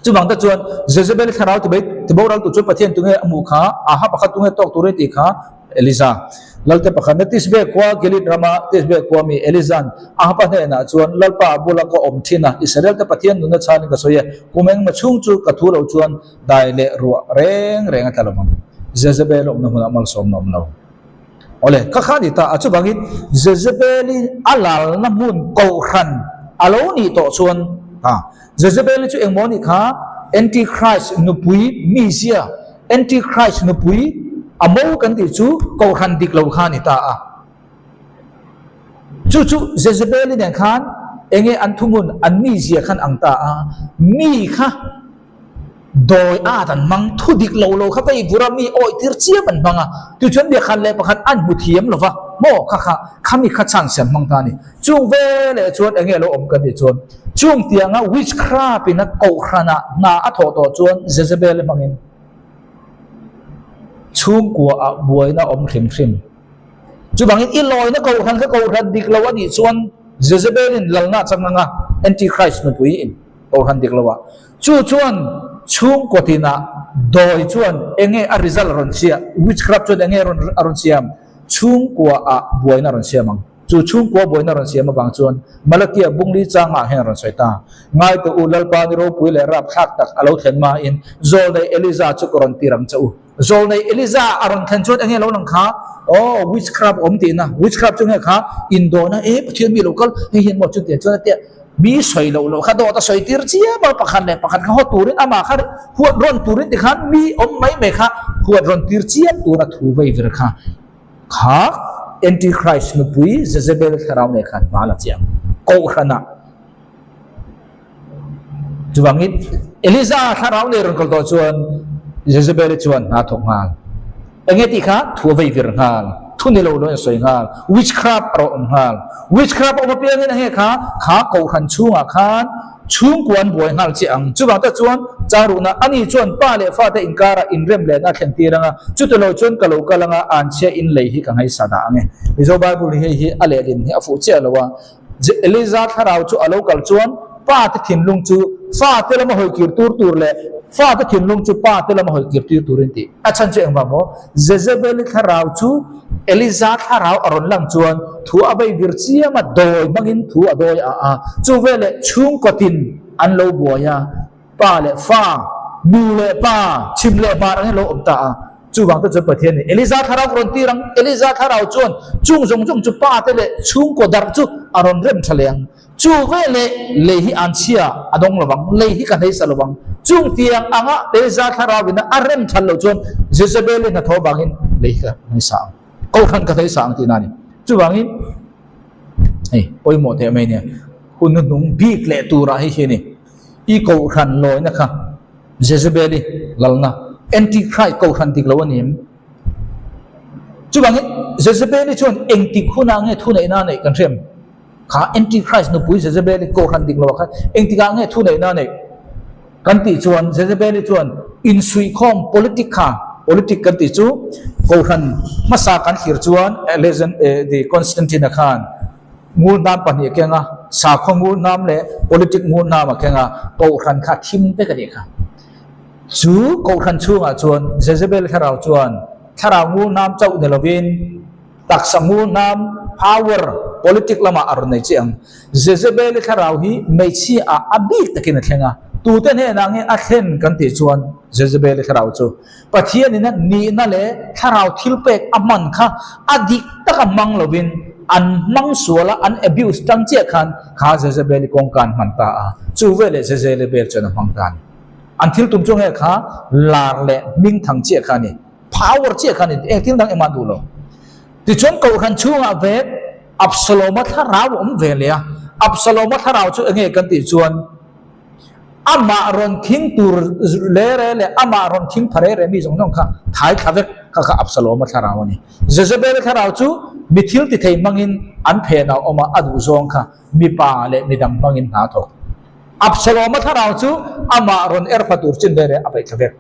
Chuvang te chuan Jezebel thlarau ti ti boral tu chuan Pathian tunge a hmuh kha, Aha pakhat tunge tawk tur a tih kha Eliza. Lalte pakhat na Tisbe khua Gilead rama Tisbe khua mi Eliza'n Ahaba hnenah chuan Lalpa a bula ka awm thin a, Israel te Pathian nuna chhanin ka sawi e, kum engmaw chhung chu ka thu lo chuan dai leh ruah reng reng a tla lo vang. Jezebel awmna hmunah malsawmna awm lo. Awle, ka kha ni ta a, chuvangin Jezebeli a lalna hmun kohhran a lo nih tawh chuan a, Jezebeli chu engmaw nih kha Antichrist nupui mizia, Antichrist nupui a mo kan tih chu kohhran dik lo kha a ni ta a. Chu chu Jezebeli nen khan enge an thuhmun an mizia khan ang ta a, mi kha Dawi at an hmang, thu dik lo lo kha vei vur a mi awih tir chiam an hmang a, tichuan biakhan leh pakhat an hmu thiam lo va, maw kha kha khami kha chance an hmang ta a ni. Chung veleh chuan enge lo awm kan tih chuan chung tianga witchcraft in a kohhran ah hna a thawh tawh chuan Jezebel hmangin chhungkua ah buaina awm hrim hrim. Chuvangin i lawina kohhran kha kohhran dik lo a nih chuan Jezebel in lalna a chang ang a, Antichrist nupui in. Kohhran dik lo ah. Chu chuan chhungkaw tinah dawi chuan enge a result rawn chiah, witchcraft chuan enge a rawn siam, chhungkua ah buaina a rawn siam ang. Chu chhungkua buaina a rawn siam avang chuan Malakia bungli changah hian a rawn sawi ta. Ngaite u Lalpa ni ropui leh rapthlak tak a lo thlen hmain zawlnei Eliza chu ka rawn tir ang che u. Zawlnei Eliza a rawn thlen chuan enge lo lang kha? Aw, witchcraft awm tihna. Witchcraft chu enge kha? Indawhna, e Pathian mi lo kal, hei hian maw chutiang chuan a tia. Mi sawi loh loh kha dawt a sawi tir chiam a, pakhat leh pakhat kha haw turin amah kha huat rawn turin tikhan mi awm mai mai kha huat rawn tir chiam tura thu vei vir kha kha Antichrist nupui Jezebel thlarau nei khan hma la chiang kohhranah Chuvangin Eliza thlarau nei rawn kal tawh chuan Jezebel-i chuan hna thawk nghal. Enge tih kha thu a vei vir nghal, thu ni lo lo in a sawi nghal, witchcraft a rawh awm nghal. Witchcraft a awm apiangin enge kha kha kohhran chhungah khan chhungkua an buai nghal chiah ang. Chuvang tak chuan changruhna ani chuan pa leh fate inkarah inrem lehna a thlen tir ang a, chuti lo chuan ka lo kal ang a, anchhia in lei hi ka ngaisa dah ang e. Mizo Bible hi hei hi a lehlin hi a fuh chiah lo a. Eliza thlarau chu a lo kal chuan pate thinlung chu fate lama hawikir tur tur leh fate thinlung chu pate lama hawikir tir turin tih a chhan chu engvang maw? Jezebeli thlarau chu Eliza thlarau a rawn lang chuan thu a vei vir chiam a, dawi hmangin thu a dawi a a, chu veleh chhungkaw tin an lo buai a, pa leh fa, nu leh pa, chhim leh hmar angin lo awm ta a. Chuvang te chuan Pathian nih Eliza thlarau ka rawn tir ang, Eliza thlarau chuan chung zawng zawng chu pa te leh chhungkaw darh chu a rawn rem tha leh ang. Chu veleh lei hi an chhia a dawng lovang, lei hi ka hneisa lovang. Chung tiang anga Elija thlarauin a rem that loh chuan Jezebel-i hnathawh vangin lei hi ka hneisa ang, kohhran ka hneisa ang tihna a ni. Chuvangin hei pawimawh teh mai nia, hun hnuhnung bik leh turah hei hi a ni. I kohhran lawina kha Jezebel-i lalna, Antichrist kohhran dik lo a ni em? Chuvangin Jezebel-i chuan engtik hunah nge thuneihna a neih kan hriam? Kha Antichrist nupui Jezebel-i kohhran dik loah khan engtikah nge thuneihna a neih? Kan tih chuan Jezebel-i chuan insuihkhawm politic kha, politic kan tih chu kohhran hmasa kan thlir chuan Alexander Constantine-a khan ngulhnam pahnih a keng a, sakhaw ngulhnam leh politic ngulhnam a keng a, kohhran kha thim vek a nih kha. Chu kohhran chhungah chuan Jezebel thlarau chuan thlarau ngulhnam chauh ni lovin, Taksa ngur hnam, power, politic lamah a rawn nei chiah ang. Jezebel-i thlarau hi hmeichhia ah a bik takin a thleng a, tute hnenah nge a thlen kan tih chuan Jezebel-i thlarau chu Pathianin a nihna leh thlarau thilpek a hman kha a dik taka hmang lovin an hmang sual a, an abuse tang chiah khan kha Jezebel-i kawngka an hman ta a, chu veleh Jezelebel chuan a hmang ta a ni. An thil tum chu nge kha lar leh hming thang chiah kha a ni. Power chiah kha ni, eng thil dang engmah duh lo. Tichuan Kohhran chhungah ve Absaloma thlarau a awm ve leh a, Absaloma thlarau chu enge kan tih chuan amah rawn thing tur le re leh amah rawn thing pha re re mi zawng zawng kha thai thla vek kha kha Absaloma thlarau a ni. Jezebel thlarau chu mi thil ti thei hmangin an phen a awm a, a duh zawng kha mipa leh midang hmangin hna a thawk. Absaloma thlarau chu amah rawn er pha tur chin re re a peih thla vek.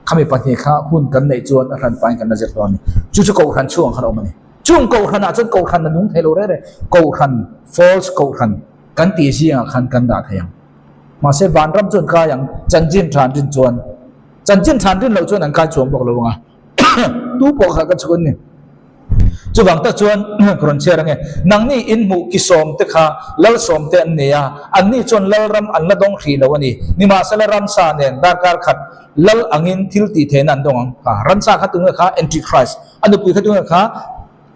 Khami pahnih kha hun kan neih chuan a hran pain kan la zir dawn a ni. Chu chu Kohhran chhungah khan a awm a ni. Chung Kohhranah chuan Kohhran a nung thei lo reng reng. Kohhran, false Kohhran kan tih zingah khan kan dah thei ang. Mahse vanram chu an kai ang, chanchin than rin chuan. Chanchin than rin loh chuan an kai chuang bawk lo ang a. Tu pawh kha ka chhuk an ni. Chuvang tak chuan ka rawn chhiar ange, nangni inhmuh ki sawmte kha lal sawmte an nei a, anni chuan lalram an la dawng hrih lo a ni. Nimahsela ramsa nen darkar khat lal angin thil tih theihna an dawng ang. Kha ramsa kha tunge kha Antichrist, a nupui kha tunge kha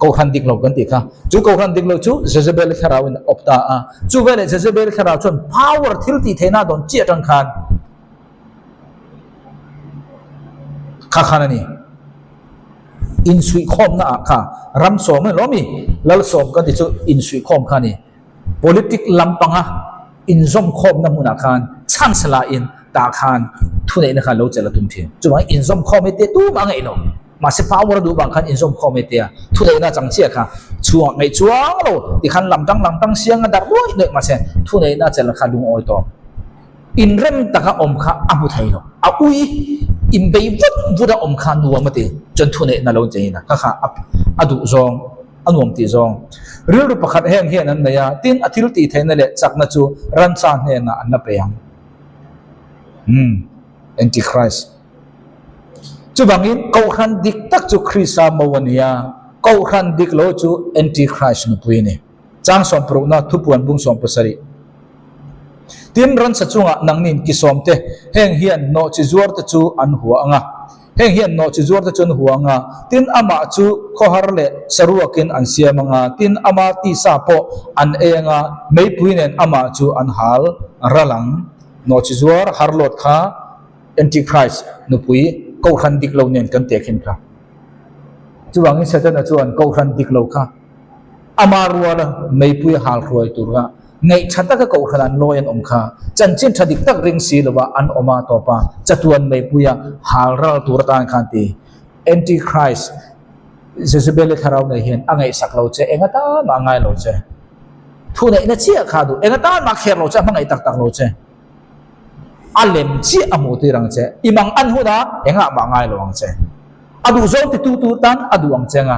Kohhran dik lo kan tih kha. Chu Kohhran dik lo chu Jezebel thlarauin a awp ta a. Chu veleh Jezebel thlarau chuan power thil tih theihna a dawn chiah atang khan kha khan a ni. Insuihkhawmna ah kha ram sawm a ni lawm i, lal sawm kan ti chu insuihkhawm kha a ni. Politic lampanga inzawmkhawmna hmunah khan chance la in tah khan thuneihna khan lo chelh a tum thin. Chuvangin inzawmkhawm hi te tumah a ngaih lo. Mahse power a duh vang khan inzawmkhawm hi tia thuneihna chang chiah kha chhungah ngaih chuang lo tikhan lamtang lamtang siang a darh nuaih nuaih mahse thuneihna chelh kha lungawi tawp. Inrem taka awm kha a hmu thei lo. A ui inbei vut vut a awm kha nuam a ti. Chuan thuneihna lo chei in a kha kha a duh zawng, a nuam tih zawng. Rilru pakhat heng hian an nei a, tin a thil tih theihna leh chakna chu ransa hnenah an la pe ang. Umm, Antichrist. Chuvangin Kohhran dik tak chu Krista mo a ni a, Kohhran dik lo chu Antichrist nupui a ni. Chang sawmparukna thupuan bung 17. Tin, ransa chungah nangnin ki sawmte, heng hian nawhchi zuarte chu an hua ang a, heng hian nawhchi zuarte chu an hua ang a, tin, amah chu khawhar leh saruakin an siam ang a, tin, ama tisa pawh an ei ang a, meipui nen amah chu an hal ral ang. Nawhchi zuar harlawt kha Antichrist nupui Kohhran dik lo nen kan teh khin kha. Chuvangin Setana chuan Kohhran dik lo kha Ama ruala meipui a hal hruai tura ngaih tha taka kohhran an lawi an awm kha chanchin tha dik tak ring si lova an awm a tawp a, chatuan meipuia hal ral tur atan khan ti. Antichrist Jezebel-i thlarau nei hian a ngaihsak lo che, eng atan mah a ngai lo che. Thuneihna chiah kha a duh, eng atan mah a kher lo che, a hmangaih tak tak lo che. A lem chiah a hmuh tir ang che, i mang an hunah engah mah a ngai lo ang che. A duh zawng titu tur tan a duh ang che anga.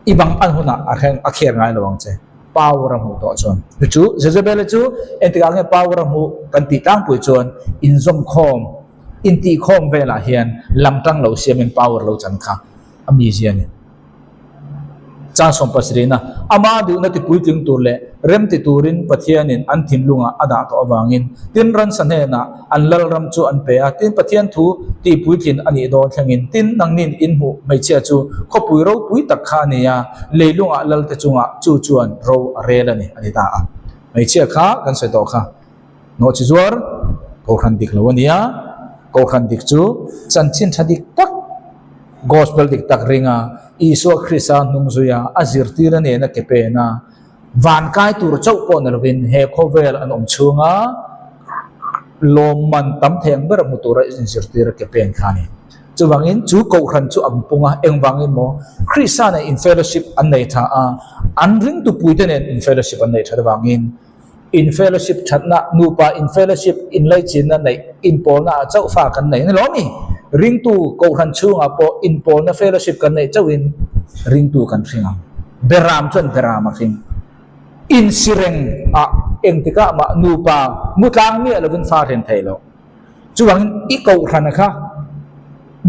I bang an hunah a hreng a kher ngai lo ang che. Power a hmuh tawh chuan. Chu chu Jezebel-i chu engtikah nge power a hmuh kan tih tlangpui chuan inzawmkhawm, intihkhawm velah hian lamtang lo siamin power lo chan kha a mizia a ni. Chang 70-na, Ama duhna ti puitling tur leh rem ti turin Pathianin an thinlungah a dah tawh avangin tin ransa hnenah an lalram chu an pe a, tin Pathian thu tih puitlin a nih dawn thlengin tin nangnin in hmuh hmeichhia chu khawpui ropui tak kha a ni a, leilungah lalte chungah chu chuan ro a rel a ni, a ti ta a. Hmeichhia kha kan sawi tawh kha nawhchi zuar Kohhran dik lo a nia, Kohhran dik chu chanchin tha dik tak, Gospel dik tak ringa Isua Krista hnung zuia a zirtir a nena ke pen a, van kai tur chauh pawh ni lovin he khawvel an awm chhunga lawmman tam thei ang ber hmu tura inzirtir a ke pen kha a ni. Chuvangin chu Kohhran chu an pung a, engvangin maw Krista nen in fellowship an nei tha a, an ringtupuite nen in fellowship an nei that avangin in fellowship thatna, nupa in fellowship, inlaichinna neih, inpawlna ah chauh fa kan nei a ni lo mi? Ringtu Kohhran chhungah pawh inpawlna fellowship kan neih chauhin ringtu kan hring ang. Beram chuan beram a hring. Insireng ah engtikah mah nupa mutlang miah lovin fa hren thei lo. Chuvangin i kohhran kha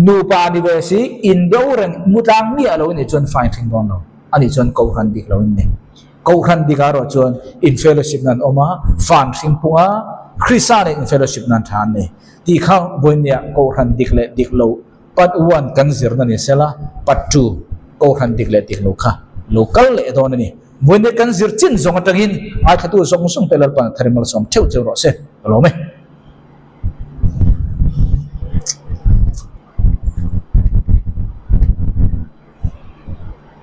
nupa ni ve si, indo reng mutlang miah lo i nih chuan fine hring dawn lo. A nih chuan kohhran dik lo in ni. Kohhran dik ah erawh chuan in fellowship nan awm a, fan hring pung a, Krista nen in fellowship nan tha an ni. Tih kha vawinia kohhran dik leh dik lo part one kan zirna ni sela, part two kohhran dik leh dik lo kha lo kal leh dawn a ni. Vawinia kan zir chin zawng atangin ngaithlatu zawng zawng te Lalpan a thar i malsawm theuh cheu rawh se. Ka lawm e.